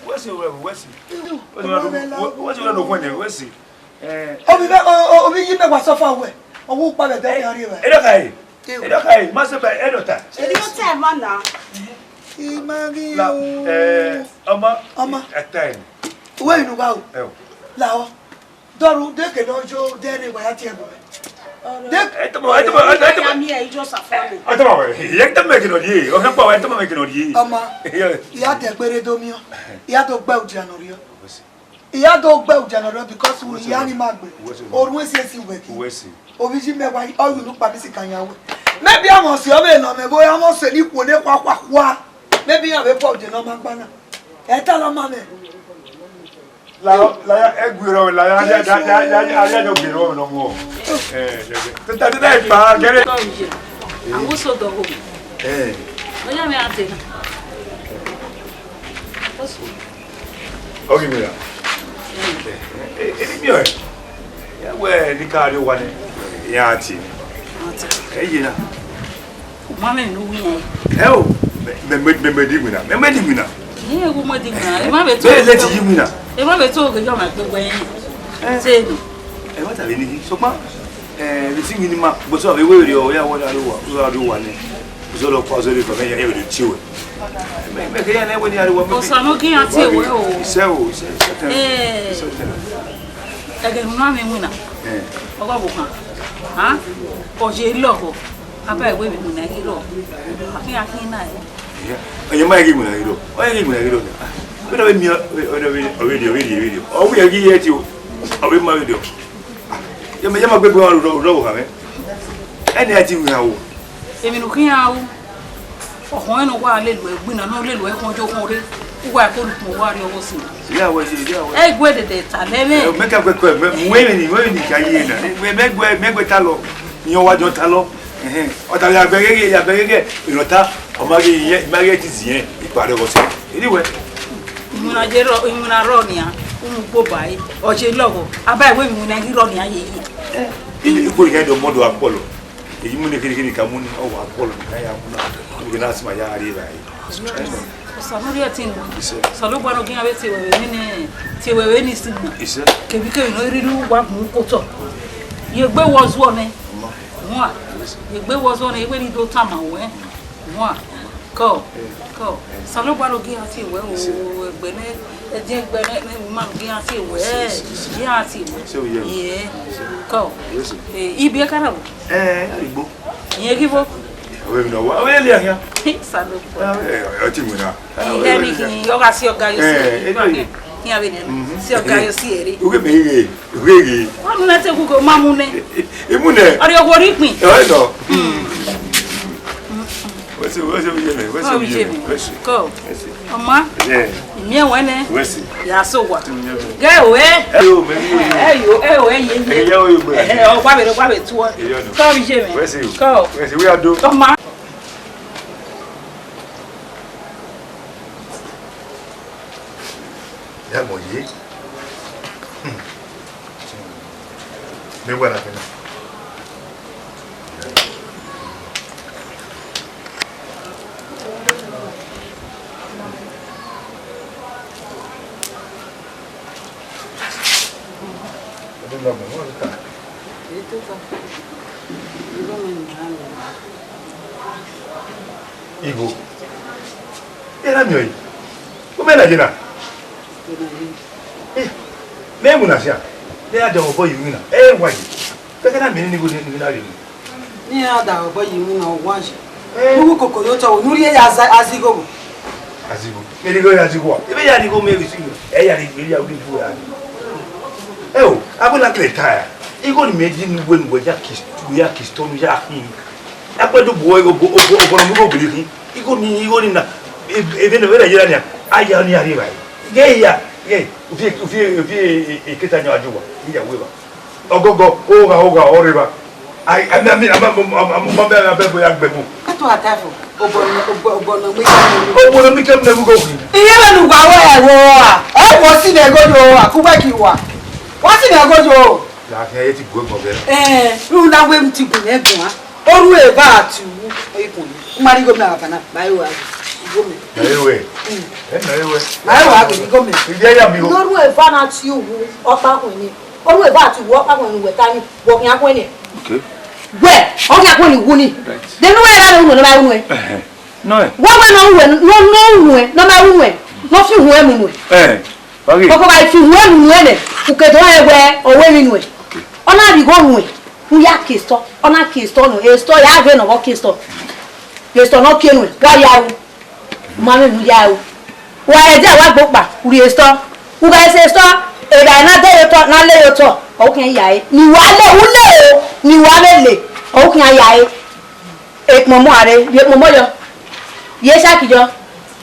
Wẹ si, wẹ, wẹ si. Wẹ si, wẹ si, wẹ si, wẹ si. Eh. Ovbi mẹ, o, o, Ovbi Jimẹ wa suffer wẹ. Ọ wu ukpa vbe ẹdẹ khian rrie vbe. Ẹ dọta e. Ẹ dọta e, ma sẹ ba, ẹ dọta. Ẹ dọta e ma na. I ma ghi o. Eh, ọmọ. Ọmọ. Ẹ ta e. Uwẹ inu gha o. Ẹ o. La o. Dọrhu, de ke nọ yo, de ne wa ya tie ẹbọ. De. Ẹ tama, ẹ tama, ẹ tama. Ya miẹn ijo safari. Ẹ tama wẹ, ẹ tama mẹ ke nọ rrie, ọ hẹ pa wẹ, ẹ tama mẹ ke nọ rrie. Ọmọ, I ya dẹ gbere do miẹn, I ya do gbe udia nọ rriọ. I ya do gbe udia nọ rriọ because u ya ni ma gbe. Orhu esi esi wẹ ki. Ovbi Jimẹ wa, ọ yu nu kpa mi si kan ya wẹ. Maybe a must see ọ vbe nọ mẹ, bo ya must see ni khuo ne khuakhua. Maybe a vbe bọ udia nọ ma gba na. Ẹ ta lọ ma mẹ. La, la ya, ẹ gbe rọ, la ya, ya, ya, ya, ya, ya, ya, ya gbe rọ nọ mọ. Eh, ya, ya. Tata, tata, ẹ pa, gẹrẹ. Amuso dọgho. Eh. Oya mi ate na. Osu. Ogi mi ya. Eh, eh, eh, mi o. Ya wẹ ni ka ri wa ni. Ya ti. Ata. Eh, ye na. Ma mẹ nu wi yẹn. Ẹ o, mẹ, mẹ, mẹ, mẹ, mẹ di winna, mẹ, mẹ di winna. Ẹ wo mẹ di winna, ẹ ma bẹ tó. Bẹ́ẹ̀ lẹ ti yí winna. Ẹ ma bẹ tó oge yọ ma gbogbo yẹn. Ẹ. Ṣé èdè? Ẹ ma tàbí ní, sọpá, ẹ, retí mi ni ma, bó sọ àwọn ewé rẹ̀ ọ̀, ya wọ́n dá ló wà, ló wà, ló wà ní. Bó sọ lọ pa ọsọ lè fọ, mẹ, ẹ, ẹ, tí o. Mẹ, mẹ, kẹ́yà náà wọ́n ní ariwo, mẹ. Ọ̀sán ló gé àti ìwé o. Iṣẹ́ o, iṣẹ́, iṣẹ́ tẹ̀. Ẹ. Iṣẹ́ tẹ̀. Ẹghẹ ne u na mwẹ iwinna, Eh. ọghe ọvbokhan, a, ọ ye lọghọ, a ba ẹre wẹ vbe iwinna ghi rrọọ, a khian khian na ẹre. Ọ ye ma ghi iwinna ghi rrọọ, ọ ye ghi iwinna ghi rrọọ. Vbene ọ vbe miẹn, ọ vbe, ọ vbe, ọ vbe rhie, ọ vbe rhie, ọ vbe rhie. Ọ wu ya ghi ye ẹtin o, ọ vbe ma vbe rhie. Ya ma, ya ma gbe egbe ọmwa rre, rre ọvbokhan mwẹ. Ẹnẹ a ti iwinna o. Emwi ne u khian ru, ọkhọn ne ọ wa lele uẹ, iwinna ne ọ lele uẹ khọn yo khọn rre, u wa ko rhie ukpọn uwa rrie ọghe osi. Ya wẹ, ya wẹ. Ẹ i gu ẹdẹdẹ ta nẹ mwẹ. Ẹ, mẹ ka guẹ kọ, mẹ, mẹ, mẹ ni, mẹ ni ka ye na. Mẹ, mẹ guẹ, mẹ guẹ ta lọ. Iyan wa jọ ta lọ. Ẹhẹn. Ọ ta ya bẹghe, ya bẹghe, ẹ nọ ta. Ọ ma ghi, ma ghi ti ziẹn, ikpa rre ọghe osi. Iri wẹ. Iwinna ye rrọọ, iwinna rrọọ nian, u mu ugbo ba ẹre, ọ ye lọghọ, a ba ẹre wẹ iwinna ghi rrọọ nian ye ye. Ikpori kha do mọdọ akpọlọ. Eyi mu ne kherikherika mu ni, ọ wa akpọlọ ne a ya mu na. Iwinna si ma ya rri evbare. Osa ne ọ rhie ẹtin nọ. Isẹ. Osanobua ne ọ gie iran vbe tie wẹ vbe nene, tie wẹ vbe ni si na. Isẹ. Kevbikevbi ne ọ rhirhi wa gun ukotọ. Ye egbe wẹ ọ zuọ nẹ. Ọmọ. Wan. Isẹ. Ye egbe wẹ ọ zuọ nẹ, iwẹ ni do tama wẹ. Wan. Kọ, kọ. Osanobua ne ọ gie iran tie wẹ o, ẹgbẹ nẹ, ẹdin ẹgbẹ nẹ, nẹ ima ne ọ gie iran tie wẹ, gie iran tie wẹ. Ye. Kọ. Eh, ibiẹka na ru. Eh, arigbo. Iran ghi vbo? Avbe emwi ne ọ wa, avbe lele ahian. Osanobua. Eh, ọ tie wẹ na. Ihe ni khin, ọ gha si ọga yo si Eh, ẹre. Iran vbe nẹ. Si ọga yo si ẹre. Uge mẹ ighe. Weghe. Wa mu nẹ te gu ma mu nẹ. Imu nẹ. Ọrriọ wo ri kpin. Ẹ nọ. Wẹ se, wẹ se, wẹ se, wẹ se, wẹ se. Kọ. Wẹ se. Ọma. Ẹ. Imiẹn wẹ nẹ. Wẹ se. Ya so wa. Gẹ o ẹ. Ẹ yo, mẹ ni yo. Ẹ yo, ẹ o ẹ ye ye. Ẹ ya o yo gbe. Ẹ ọ gba bẹ, gba bẹ tuọ. Ẹ yo nọ. Kọ bi je mẹ. Wẹ se o. Kọ. Wẹ se, wẹ a do. Ọma. Ya mọ ye. Mẹ wa na fẹ na. Ọdún lọ mọ̀ wọ́n ta. Èyí tó ta. Ìlú mi nìyá mi. Igho. Ena miọ yi. Ume na yena. Ena yi. Eh, me mu na sia. Ne a da ọbọ yi iwinna. Eh, wa yi. Fẹkẹ na miẹn ne igho ne na rhie. Ne a da ọbọ yi iwinna, ọ wa yi. Eh. Uwu koko yo tọ, unu rhie ya aza-, azigho. Azigho. Me righo ya azigho. Ebe ya righo me risi. E ya righo ya uri bu ya. Eh o, a bu na kle ta ya. Igho ni me di nu we nu we ya kis-, we ya kistonu ya hin. Akpẹdogbo, obo, obo, obo ne ọ mu igho gele khin. Igho ni, igho ni na, e, e, vbene ọ vbe rẹ yera nia, a ya ọnii a rri evbare. Ghe ya, ghe, uvie, uvie, uvie, e, e, eketa yan Ajowa, iyawo evba. Ọgọgọ, ogha, ogha, ọ rre evba. Ai, ami, ami, ami, ami, ami, ami, ami, ami, ami, ami, ya gbe mu. Ka tọ ata fo, obọ nọ, obọ, obọ nọ mu igho. Obọ nọ mu igho mu ne mu igho khin. Iye vbe ne uwa wẹ ẹvbo ra, ẹ wọ si mwẹ ẹgodo ra, ku wẹ ghi wa. Wọ si mwẹ ẹgodo. Ya khin, ẹ ti gu ẹgbọn vbe ra. Eh, rhunmwuda wẹ mu ti gu mwẹ ẹgbọn ra. Orhu eva ti uwu, ọ i khuọnmwi. U ma rhie igho mẹ ava na, ma i ru aro. Igho mẹ. Ma i ru ẹ. Mm. Ẹ, ma i ru ẹ. Ma i ru aro, igho mẹ. Ivbi ẹre ya mi igho. Ne orhu eva na ti uwu, ọkpa khuọnmwi. Orhu eva ti uwu, ọkpa khuọnmwi, wẹ ta ni, wẹ ọ khian khuẹnniẹn. Okay. Wẹ, ọ khian khuẹnniẹn uwu ni. Right. De ne uwẹ ra ne unu nọ ma unu ẹ. Ẹhẹn. Nọ ẹ. Wẹ wẹ ne unu ẹ, ne, ne unu ẹ, nọ ma unu ẹ. Ne ọ fi uhunmwu unu ẹ. Ẹ. Wa ghe. Koko ba fi uhunmwu unu ẹ nẹ, u ke do rẹn wẹ, ọ wẹ emwi nuẹn. Okay. Ọ na rhie igho nuẹn. U ya ke store, ọ na ke store nọ, e store ya ghe ne ọ vbe ke store. E store ne ọ kie nuẹn, wa ya ru. U ma mwẹ ne u ya ru. Wa rẹn dia wa gbe okpa, u rhie store. U gha sẹ store, evbare na de ye otọ, na le ye otọ, ọ khian ya re. Ne wa le, u le o, ne wa vbe le, ọ khian ya re. Ekpọnmọ a rre, ye ekpọnmọ yọ, ye shark yọ,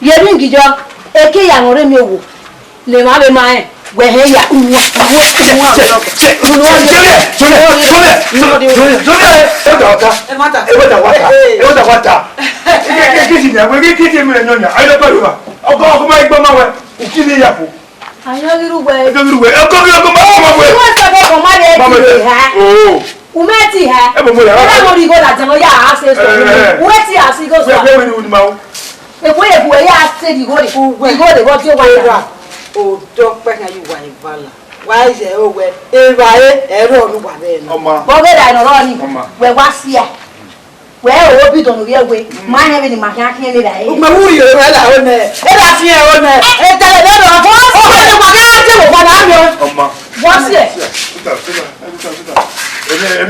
ye ring yọ, eke ya ne ọ rre emiọvbo. Ne emwa vbe ma rẹn, wẹ hẹn ya. Uwa, uwa, uwa. Junior, Junior, Junior, Junior, Junior, Junior, ẹ da ọta. Ẹ ma ta. Ẹ da wa ta. Ee. Ẹ da wa ta. Ẹ, ẹ, kí si ni, ẹ, kí si mi ẹ yọ nya. Ayé lọ bá yorùbá. Ọkọ, ọkọ máa ń gbọ́ máa wẹ. Òkì ni ìyàpò. Ayé rírú wẹ. Ẹ jọ rírú wẹ. Ẹ kọ́ mi ọkọ máa wọ wẹ. Ìwọ ìsọdọ̀ kan má lè ti ha. Oo. Umẹ ti ha. Ẹ bọ̀ mo yàrá. Ẹ bá mo rí igò làjẹ mo yà á ṣe sọ. Ẹ, ẹ. Uwe ti a si igò sọ. Wẹ, wẹ, wẹ ni ma o. Èkó yẹ bu ẹ yà á ṣe di igò rè. Uwe. Igò rè wọ́n tí ó wáyé rà. Òdò pẹ́ kan yìí wà ìbálà. Wà á yẹ owó ẹ. Èrò ayé ẹ̀rọ ọ̀run wà bẹ́ẹ̀ náà. Ọmọ. Bọ́gẹ́dà ìnọ̀rọ̀ ni. Ọmọ. Wẹ̀ wá sí ẹ̀. Wẹ o bi dọnu ye we, ma hẹn vbene ima khian khian vbe ra ẹre. Ugbẹn vbe urhi oro ẹla ro nẹ, ẹla fiẹn ro nẹ, etẹlẹ nẹ nọ, o ma le wa gha te wo wa na miẹn. Ọma. Wọ siẹ.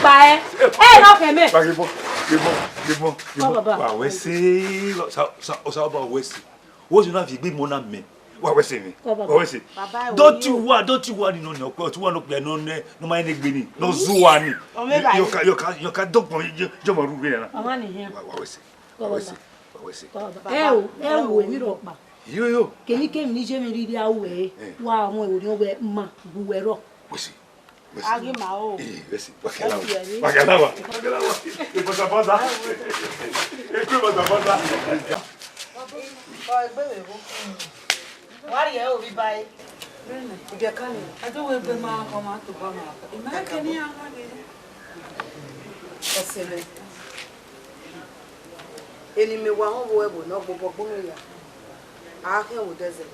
kpa ẹ. Ẹ, nọ khẹ mẹ. Wa ghi bọ, ghi bọ, ghi bọ, ghi bọ. Kọ, baba. Wa wẹ se, sa, sa, Osanobua wẹ se. Wo si na fi igbe imọ na mẹ. Wa wẹ se mẹ. Kọ, baba. Wa wẹ se. Baba, don't you worry, don't you worry, no, no, don't you worry, no, no, no, no, ma ne gbe ni. No zu wa ni. Ọmọ ẹ ba ye. Yo ka, yo ka, yo ka dọgbọn, yo, yo ma ru gbe na. Ọmọ ni hian. Wa, wa wẹ se. Kọ, baba. Wa wẹ se. Wa wẹ se. Kọ, baba. Ẹ o, ẹ wo, emwi rhọkpa. Yo, yo. Kemwikemwi ne I ye mwẹ rhirhi ru ẹre, eh, wa mu ẹvbo ne ọ wẹ ma gu wẹ rrọọ. Wẹ se. Wẹ se. A ghi ma o. Eh, wẹ se. Wa kẹla wa. Wa kẹla wa. Wa kẹla wa. Ekun bọsa bọsa. Ekun bọsa bọsa. Ọ egbe vbe vbo. Wa rhie ovbi ba ẹre. Ibiẹka ni. A do wẹ egbe ma kọ ma tobọ ma. I ma kẹ ne iran gha ghe. Ọse mwẹ. Eni mẹ wa họn vbe ẹvbo ne ọ gbobọ gbe mwẹ ya. A họn vbe odẹ zẹ,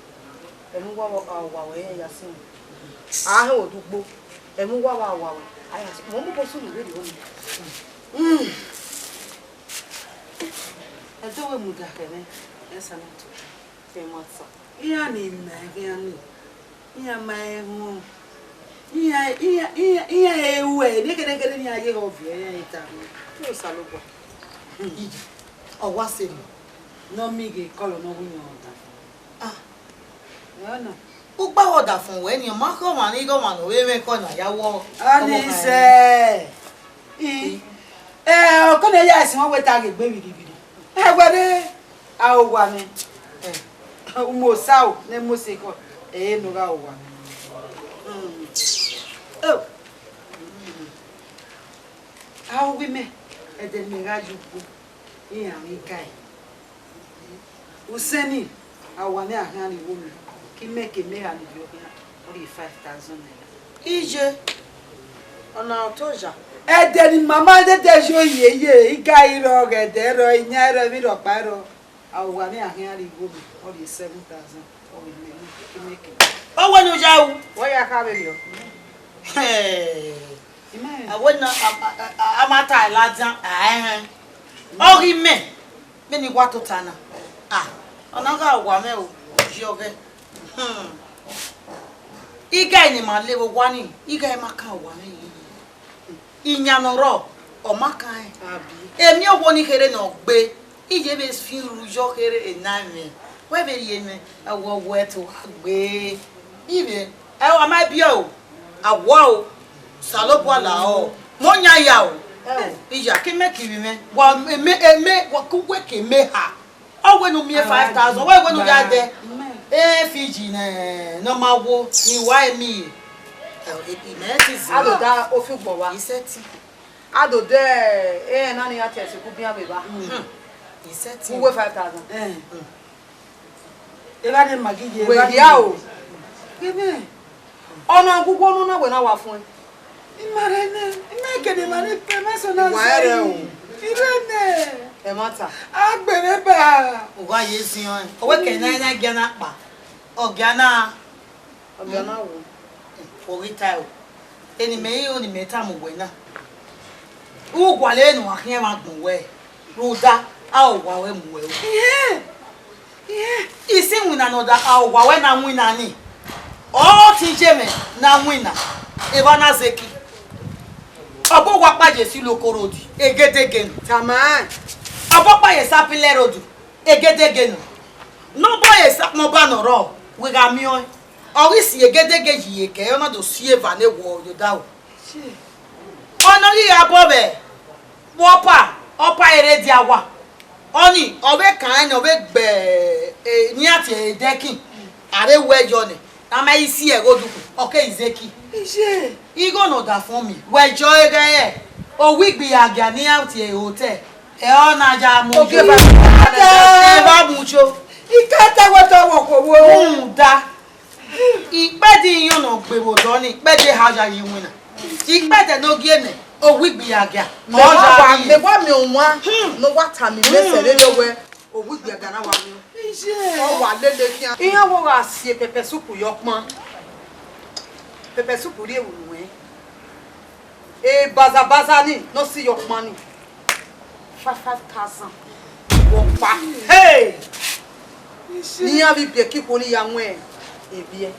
ẹmwẹ uwa wa wa wẹ ya sẹ. A họn vbe odugbo, ẹmwẹ uwa wa wa wẹ. A ya sẹ. Mẹ mobọ sunu vberriọ ni. Hmm. Ẹdẹ wẹ mudia khẹ mwẹ, ẹ sa na to. Ẹ ma ta. Iran ni ma khian ni, iran ma ẹmwẹ, iran, iran, iran, iran he ruẹ, ne kẹdẹkẹdẹ ne iran ye ghe ọviẹ, iran i ta. Te Osanobua. Iji, ọ wa sẹ emwi ne ọ miẹn ghe kọlọ ne ọ wu yan ọdafọn. Ah, ẹ na. Ukpa wẹ ọdafọn wẹ ni, ọ ma khẹ ọmwa ne ighe ọmwa ne ọ vbe mwẹ ekọ na ya wọ. Ọmọ kan Anise. I, ẹ, ọkọ ne ya ẹse wọn wẹ ta ghe egbe vbirrivbirri. Ẹ wẹ re, a owa mwẹ. Ẹ, u mu osa o, ne mu ose kọ. Ẹ, ne u gha owa mwẹ. Mm. Oh. A wu imẹ, ẹdẹ ne imẹ gha ye ugbo, iran ghi gae. Usẹn ni, a wa ne a khian rrie igho mẹ, ke imẹ ke mẹ ha ni viọ khian, ọ rhie five thousand naira. Iye, ọna ọtọ oya. Ẹdẹ ne ima ma dede yo ye ye, iga i rrọọ, ọghẹdẹ i rrọọ, iyan i rrọọ, emwi rhọkpa i rrọọ. A wa ne a khian rrie igho mẹ, ọ rhie seven thousand, ọ rhie mẹ, ke imẹ ke. Ọ wẹ ne u ya ru. Wẹ ya kha vberriọ. Hey. Imẹ. A wẹ na, a, a, a, a ma ta ladian, a ẹhẹn. Ọ ghi mẹ. Vbene I wa tota na, ah, ọ na gha wa mwẹ o, ọ yi ọghẹ. Hmm. Ighe ne ima le vbe owa ni, ighe ma kan owa mwẹ yi. Iyan ne ọ rrọọ, ọ ma kan rẹn. Abi. Emiowo ni kherhe ne ọ gbe, iye vbe fi ru yọ kherhe ena mwẹ. Wẹ vbe rhie mwẹ, ẹwọ wẹ to gha gbe. Ivbe, ẹ wa ma biẹ o, a wa o, Osanobua la ọ, mẹ ọ yan ya o. Iya, ke mẹ kevbe mwẹ, wa mẹ, mẹ, wa ku wẹ ke mẹ ha. Ọ wẹ ne u miẹn five thousand, wẹ wẹ ne u ya dẹ. E Fiji nẹ, ne ọ ma wo, ne I wa emi. Ẹ, imẹ ti zẹ. A do da ofi ugbọ wa. Isẹtin. A do de, e na ni ya tie ẹse ku bian vbe evba. Hmm. Isẹtin. Uwe five thousand. Eh. Evba ne Maggi ye, wẹ evba hia ni o. Gẹmẹ. Ọna gugu ọnu na wẹ na wa fuẹn. I ma rẹ nẹ, I ma kene ma ni pẹ, ma sọ na. Wa zẹ rẹ o. I rẹ nẹ. Ẹmwata. A gbe mwẹ ba. U gha ye ziọn ẹn. Ọ wẹ kẹ na, na gia na kpa. Ọ gia na. Ọ gia na wo. Ọ ghi ta o. Eni mẹ i ro ne imẹ tama uwẹ na. U gualọ ne uwa khian mwa gbọn wẹ, rhunmwuda, a ho owa ruẹ mu uwẹ ru. Iye, iye. Isi iwinna ne ọ da, a ho owa ruẹ na winna ni. Ọ te iye mwẹ na winna, evba na zẹ eki. Ọ bọ owa ọkpa ye si Iloko Road, egedege nu. Tama. Ọ bọ ọkpa ye Sapele Road, egedege nu. Ne ọ bọ ye Sapele Road ne ọ rrọọ, wẹ gha miẹn ọẹn. Ọ ghi si egedege ye iyeke, ọ na do si eva ne wọ ye odaro. Ọna ọ ghi gha bọ vbe ọpa, ọpa ẹre dia owa. Ọnii, ọ vbe kan ẹn, ọ vbe gbe, eh, enian tie ẹdẹkin, a vbe wẹ yọ nẹ, ne a ma i si ẹghẹ odukhu, ọ keghi zẹ eki. Iye. Igho ne ọ da fọn miẹn, wẹ jọ eghẹ rẹ, owa igbiagia ne iran tie hotel, ẹ ọ na ya mu. Ogie yo. Ba mu. Ẹ ba mu yo. I ka ta wẹ te ọ vbe okhuo vbo. Rhunmwuda. Ikpẹdẹ iyọn ne ọ gbe vbe odọ ni, ikpẹdẹ eha ya ye iwinna. Ikpẹdẹ ne ọ gie nẹ, owa igbiagia. Mẹ ọ wa ya wa, ye. Mẹ wa miẹn ọmwa, hmm, ne ọ wa tama imẹ sẹ vberriọ wẹ, owa igbiagia na wa miẹn. Iye. Ọ wa lele khian. Iran vbe gha si pepper soup ye ọkpan. Pepper soup rhie vbe unu ẹn. E bazabaza ni, ne ọ si ye ọkpan ni. Five, five thousand. Wọ kpa. Hey! Ne iran vbe ibiẹka ikhuo ni ya wọn ebiẹ.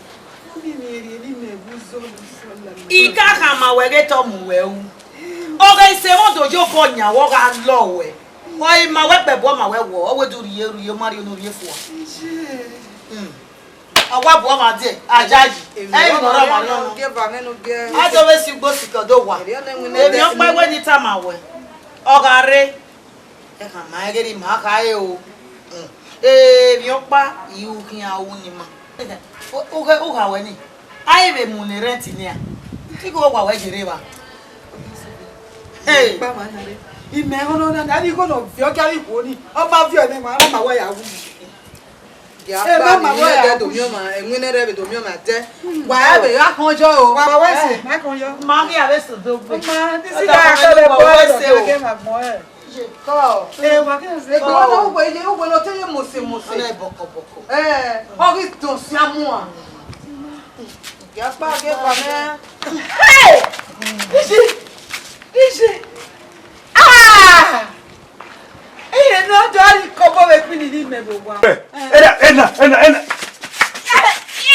I ka khama wẹ ghe te ọ mu wẹ ru. Ọ ghe sẹ mwẹ do ye obọ yan, wẹ ọ gha lọ wẹ. Ọ i ma wẹ kpẹ bu ọma wẹ wọ, ọ wẹ do rhie, rhie, ọ ma rhie unu rhie fua. Hmm. A wa bu ọmwa die, a ya yi. Ẹ i nọ ra ọmwa nọ. A do vbe si ugbo sikẹ do wa. Emwi ọkpa wẹ ne I tama wẹ, ọ gha rre. Ẹ khama ẹghe ne ima kha re o. Emwi ọkpa, I ru khian ru ni ma. U ghe, u gha wẹ ni. A i vbe mu ne rent nia. Igho wa wẹ ye rre evba. Hey. Imẹ ọnọ na, na ni igho nọ viọ, ọ gha rhie ikhuo ni. Ọ ma viọ ẹmwẹ, ọ ma wẹ ya wu. Gia kpa ni, ẹmwẹ dẹ do miẹn ọmwa, ẹwẹn rẹ vbe do miẹn ọmwa dẹ. Wa ẹ vbe gha khọn yọ o. Wa wẹ sẹ, ma khọn yọ. Ma ghi avbe sẹ do gbe. Ma, this is why I call the boy, wẹ sẹ o. Kọ. Eh, wa kẹ sẹ. Egbe wọn ugbo ye, ugbo no te ye mose mose. Ọna bọkọ bọkọ. Eh, ọ ghi dọn si amuan. Gia kpa ge kpa mẹ. Hey! Isi! Isi! Ah! Iye ne ọ do rhie ikọbọ vbe ekpini ni mẹ vbe owa. Ena, ena, ena, ena.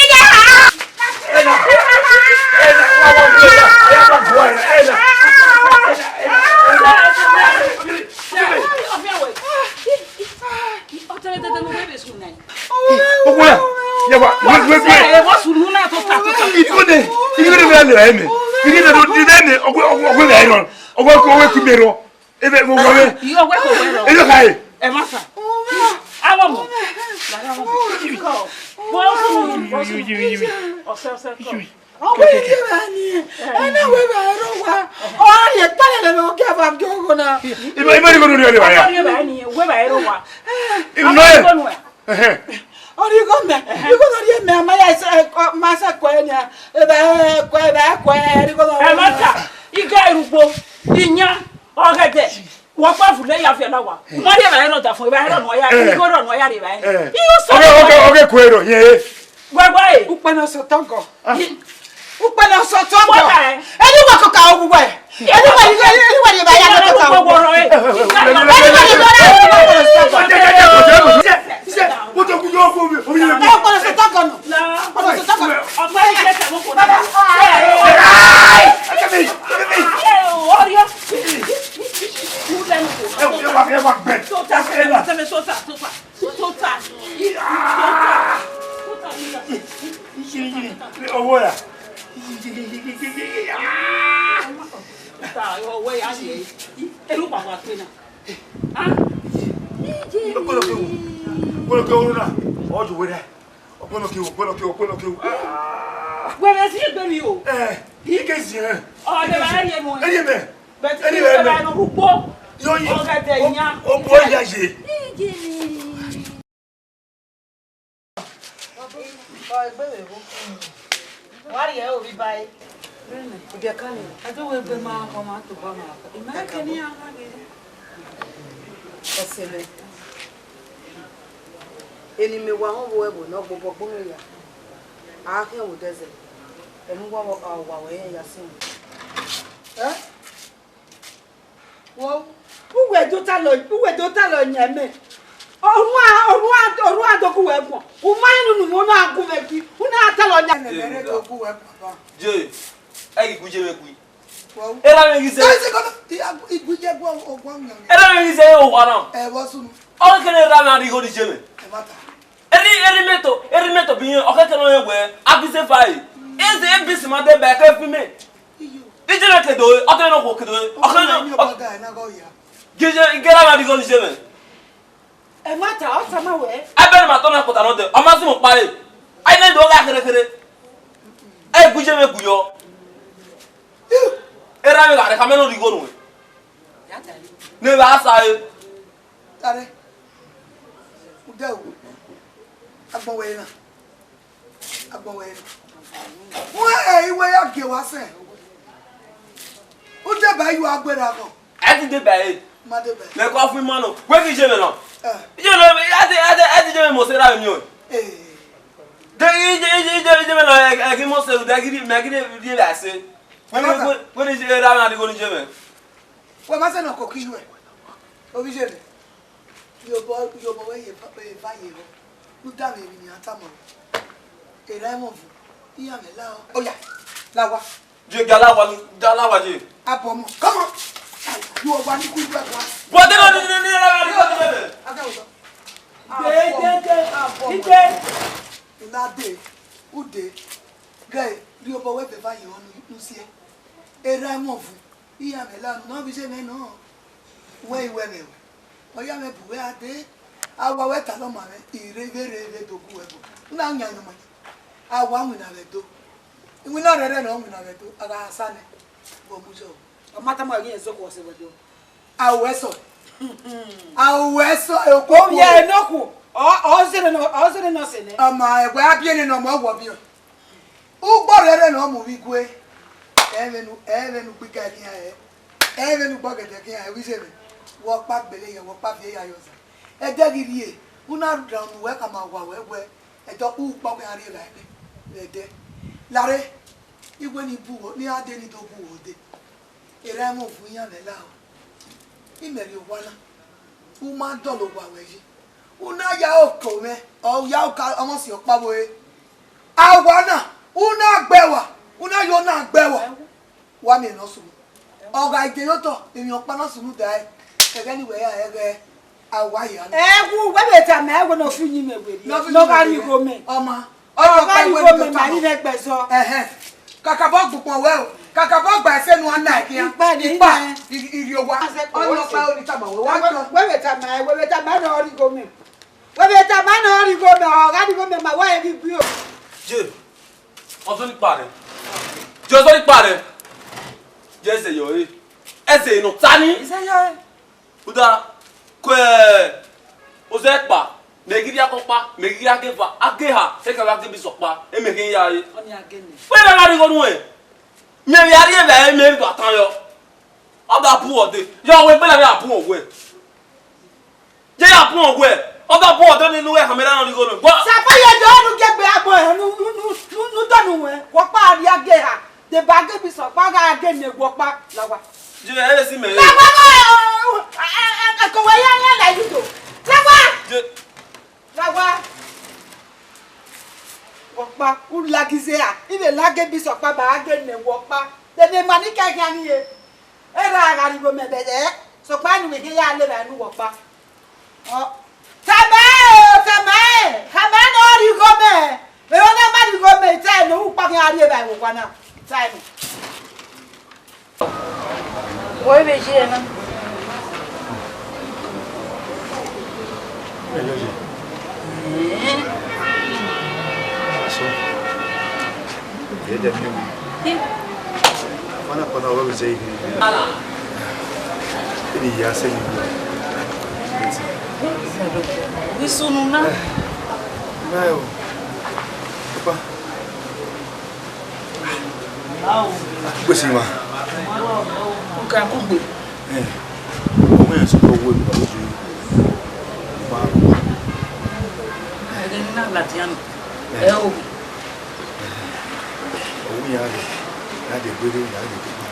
Ena, ena, wa, wa, ena, ena, wa, wa, ena, ena, ena, ena, ena, ena. Owa, ya wa, we, we, we. Ẹ, wọ́n sùn nù náà tó ta, tó ta. Ìdíkò dé, ìdíkò dé bẹ́ẹ̀ lè rà ẹ́ mẹ́. Ìdíkò dé, ìdíkò dé, ọgbẹ́, ọgbẹ́, ọgbẹ́ rà ẹ́ rọ. Ọgbẹ́ kò wé kú mi rọ. Ebe mo wọ wẹ. Iyo, ọgbẹ́ kò wé rọ. Ebe ka ye. Ẹ má sà. Àwọn ọmọ. Wọ́n sùn nù, wọ́n sùn nù. Ọ̀sẹ̀, ọ̀sẹ̀ kọ̀. Ọ wẹ ye vbe ni, ẹ na wẹ vbe aro wa. Ọ ye kpalẹ lẹ vbe ọgẹ va gẹ ogho na. Ima, ima ni ko do ni ọle wa ya. Ọ ye vbe ni, wẹ vbe aro wa. Ima. Ọ ri igho mẹ, igho ne ọ rhie mẹ, ma ya ma sa kue nia, ebe kue, ebe kue, ẹ, igho ne ọ rhie mẹ. Ẹ ma ta, igho irugbo, iyan, ọghẹdẹ, wọ kpa vule ya fi ẹna wa. Ma rhie ẹmwẹ nọ da fun, ẹmwẹ nọ ya, igho nọ ya rhie ẹmwẹ. Iyo sọ. Oge, oge, oge kue ro, ye. Wẹ, wẹ. Ukpẹ ne ọ sọ tọgọ. Ukpẹ ne ọ sọ tọgọ. Wẹ, wẹ. Eni wa kọka owu wẹ. Eni wa, eni wa, eni Ọwọ́ ya. Ọkpọlọkẹ wo, ọkpọlọkẹ wo na, ọ ju wẹ dẹ. Ọkpọlọkẹ wo, ọkpọlọkẹ wo, ọkpọlọkẹ wo. Ah. Wẹ vbe si egbe mi o. Eh, ike ziẹn. Ọ de ba ẹrẹ mu. Ẹrẹ mẹ. But ẹrẹ mẹ. Ẹrẹ mẹ. Ugbo. Yo yi. Ọgẹdẹ yan. O bu ya ye. Wa rhie ovbi ba ẹre. Ubiẹka ni, a do wẹ egbe ma, ọ ma tobọ ma. I ma kẹ ne iran gha ghe. Ọse mwẹ, eni mẹ wa họn vbe ẹvbo ne ọ gbobọ gbe mwẹ ya, a khian vbe odẹ zẹ, ẹmwẹ uwa wa wẹ ya sin. Ẹ? Wo, uwẹ do ta lọ, uwẹ do ta lọ yan mẹ. Orua, orua, orua do gu wẹ guan. U ma inu nu mo na gu vbe gui. U na ta lọ yan mẹ. Ẹnẹ mẹ re do gu wẹ guan. Je, ẹ ghi gu je vbe gui. Wo. Erha mwẹ ghi zẹ. Ẹ se kọ, i gu je gu o guan yan. Erha mwẹ ghi zẹ o wa na. Ẹ vbọ sunu. Ọ kene erha mwẹ a rhie igho ni je mwẹ. Ẹ ma ta. Erha, erha mẹ to, erha mẹ to bi yẹn, ọ kẹkẹ nọ yẹn wẹ, a ghi zẹ fa ẹre. Eze ebisi ma de ba ẹkẹ fi mẹ. Iyo. Ije na kedo, ọ kẹ nọ kho kedo, ọ kẹ nọ. Ọmọ yẹn ọba ga na gọ ya. Gije, igẹ erha mwẹ a rhie igho ni je mwẹ. Ẹ ma ta, ọ tama wẹ. Ẹbẹ ne ma tọ na kota nọ dẹ, ọ ma si mu kpare. Ai ne do gha khere khere. Ẹ gu je mwẹ gu yọ. Erha mwẹ gha rhie khama ne ọ rhie igho nuẹn. Ne vbe a sa ẹre. Tare. Ude o. Agbọn wẹ na. Agbọn wẹ na. Wẹ iwe ya gie wa sẹ. Ude ba yu agberra gọ. Ẹ ti de ba ẹre. Ma de ba. Mẹ kọ fun ima nọ. Wẹ ghi je mwẹ nọ. Eh. Iye nọ, ẹ ti, ẹ ti, ẹ ti je mwẹ mose ra mi o. Eh. De ije, ije, ije, ije mwẹ nọ, ẹ, ẹ ghi mose, de ghi, mẹ ghi de, de ba se. Wẹ ni, wẹ, wẹ ni je ra na de go ni je mwẹ. Wẹ ma sẹ ne ọ koko iye ruẹ. Ovbi iye mwẹ. Iyobọ, iyobọ wẹ ye eva, eva ye vbọ. U da mwẹ emwi ne iran tama ruẹ. Erha ẹmwẹ ọvo, iran mwẹ la o. Oya, la owa. Je ga la owa ni, ga la owa je. Abọmọ, come on. Yu owa ni ku igbẹ gua. Bro, de no ni ni ni la la ni ko de. Aga owa. De, de, de. Abọmọ. Ide. Una de, ude. Gẹ, rhie obọ wẹ vbe eva ye ọnu, nu siẹ. Erha ẹmwẹ ọvo, iran mwẹ la ọnu, ne ọ vbe iye mwẹ nọ. Wẹ i wẹ mwẹ wẹ. Ọ ya mwẹ bu wẹ a de. A wa wẹ talọ ma mwẹ, I rre vbe rre vbe do gu wẹ go. U na yan nọ ma. A wa winna vbe do. Iwinna rẹrẹ ne ọ winna vbe do, a gha sa nẹ. Vbe ọ mu yọ. Ọ ma tama ghi ẹzọ khuọ sẹ vbe do. A ru ẹsọ. A ru ẹsọ, e okhuo. Ovbi ẹre nọ khuo. Ọ, ọ zẹre nọ, ọ zẹre nọ sẹ nẹ. Ọma, ẹwẹ a biẹ nene ọmọ wọ biẹ. Ugbo rẹrẹ ne ọ mu vbe igue. Ẹ vbe nu, ẹ vbe nu gbiga khian ẹ. Ẹ vbe nu gbọgẹdẹ khian ẹ, vbe iye mwẹ. Wẹ ọkpa gbele yẹ, wẹ ọkpa viẹ ya yọ zẹ. Ẹdẹ ghi rrie, u na rhan unu wẹ khama owa wẹ wẹ, ẹdẹ ọkpa ukpa wẹ a rrie vbe ẹdẹ. Lare, iwe ni bu uwẹ, ne iran de ni do gu uwẹ ode. Erha ẹmwẹ ọvo iran mwẹ la o. Imẹ rrie owa na, u ma dọlọ owa ruẹ yi. U na ya oko mwẹ, ọ ya oka ọmọ si ọkpa vbe ore. Owa na, u na gbe ẹwa, u na yo na gbe ẹwa. Wa miẹn ne ọ sunu. Ọ gha de ye otọ, emwi ọkpa na sunu dae, ẹghẹ ne wẹ ya ẹghẹ a wa hia na. Ẹ wu, wẹ vbe tama ẹvbo ne ọ fi uyinmwẹ werriẹ, ne ọ gha rhie igho mẹ. Ọma, ọ gha rhie igho mẹ, ma rhie mwẹ gbẹzọ. Ẹhẹn. Kakabọ gbe ukpọn wẹ o, kakabọ gba ẹse ne u na khian. Ikpa ni ikpa, irhi owa. Ọ ni ọkpa ro ni tama wẹ, wa tọ. Wẹ vbe tama, wẹ vbe tama ne ọ rhie igho mẹ. Wẹ vbe tama ne ọ rhie igho mẹ, ọ gha rhie igho mẹ, ma wa rẹn ghi gui o. Je, ọzọ ni kpa rẹ. Je, ọzọ ni kpa rẹ. Je, ẹse yọ re. Ẹse ne ọ ta ni. Ẹse yọ re. Uda, kue, ozẹ kpa, mẹ ghi rhie akọkpa, mẹ ghi rhie ageva, ageha, ekaba gebe sọkpa, emẹ khin ya re. Ọ ni agene. Wẹ vbe gha rhie igho nuẹn. Mẹ vbe a rhie vbe mẹ vbe atan yọ. Ọ da bu ọde. Yọ wẹ gbẹla vbe a bu ọwẹ. Ye ya bu ọwẹ. Ọ da bu ọde ni nuẹn hamẹra nọ ni igho nuẹn. Wọ. Sapa ye do nu gẹgbe agbọn ẹhẹn nu nu nu nu dọnu wẹ. Wọkpa a rhie ageva. Deba gebe sọkpa gha gene wọkpa la owa. Je, ẹ vbe si mẹ re. Lagua, lagua, ẹ, ẹ, ẹ, ẹ, kọwẹ ya, ya la yi do. Lagua. Je. Lagua. Wọkpa, u lagi zẹ ra, I vbe lage bi sẹ ọkpa ba a ghe nẹ wọkpa. Dede ma ni ka khian ni ye. Erha gha rhie igho mẹ bẹdẹ, sokpan ne uwẹ khin ya lele enu wọkpa. Ọ, tama ẹn o, tama ẹn, tama ẹn ne ọ rhie igho mẹ. Vbe ọ na ma rhie igho mẹ, I ta ẹn ne u kpa khian rhie evba ẹvbo owa na. Ta ẹn. Wẹ vbe ye na? Ẹyọ ye. Ẹn? Aso. Ye de mi. Ẹ? Fana, fana, ọrọ zẹ yi. Eni ya sẹ ni. Wi sunu na. Na o. Papa. Gbèsè wa. Nǹkan kúgbe. Ẹ, ọmọ yẹn sọ pé owó ìgbà lójú yìí. Ẹ̀rẹ̀ ní náà láti àná. Ẹ ò wí. Owó yẹn á rẹ̀, yẹn á dẹ̀ gbére, yẹn á dẹ̀ gbére.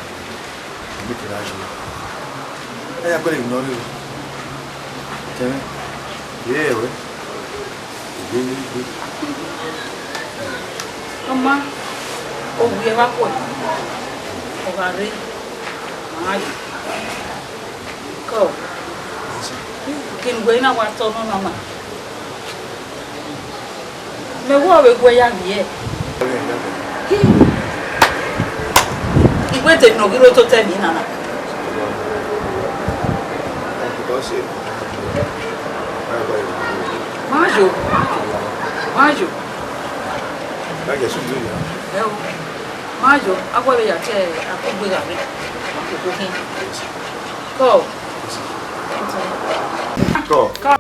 Èmi kìlá yìí. Ẹ yà gbére ìnáwó rẹ̀. Tẹ̀mí. Yẹ ẹ̀wẹ̀. Ọ ma, ovbi ẹvba khuẹ, ọ gha rre, ma gha ye. Kọ, kene uwẹ na wa tọ nọ na ma. Mẹ wẹ ọ vbe guẹ ya vbiẹ. Hi. I wẹ te emwi ne ọ ghi rre ototọ emwi na na. Ma yo, ma yo. Ẹ o, ma yo, a wẹ vbe ya tie akugbe gha rre, koko khin. Kọ. Kọ.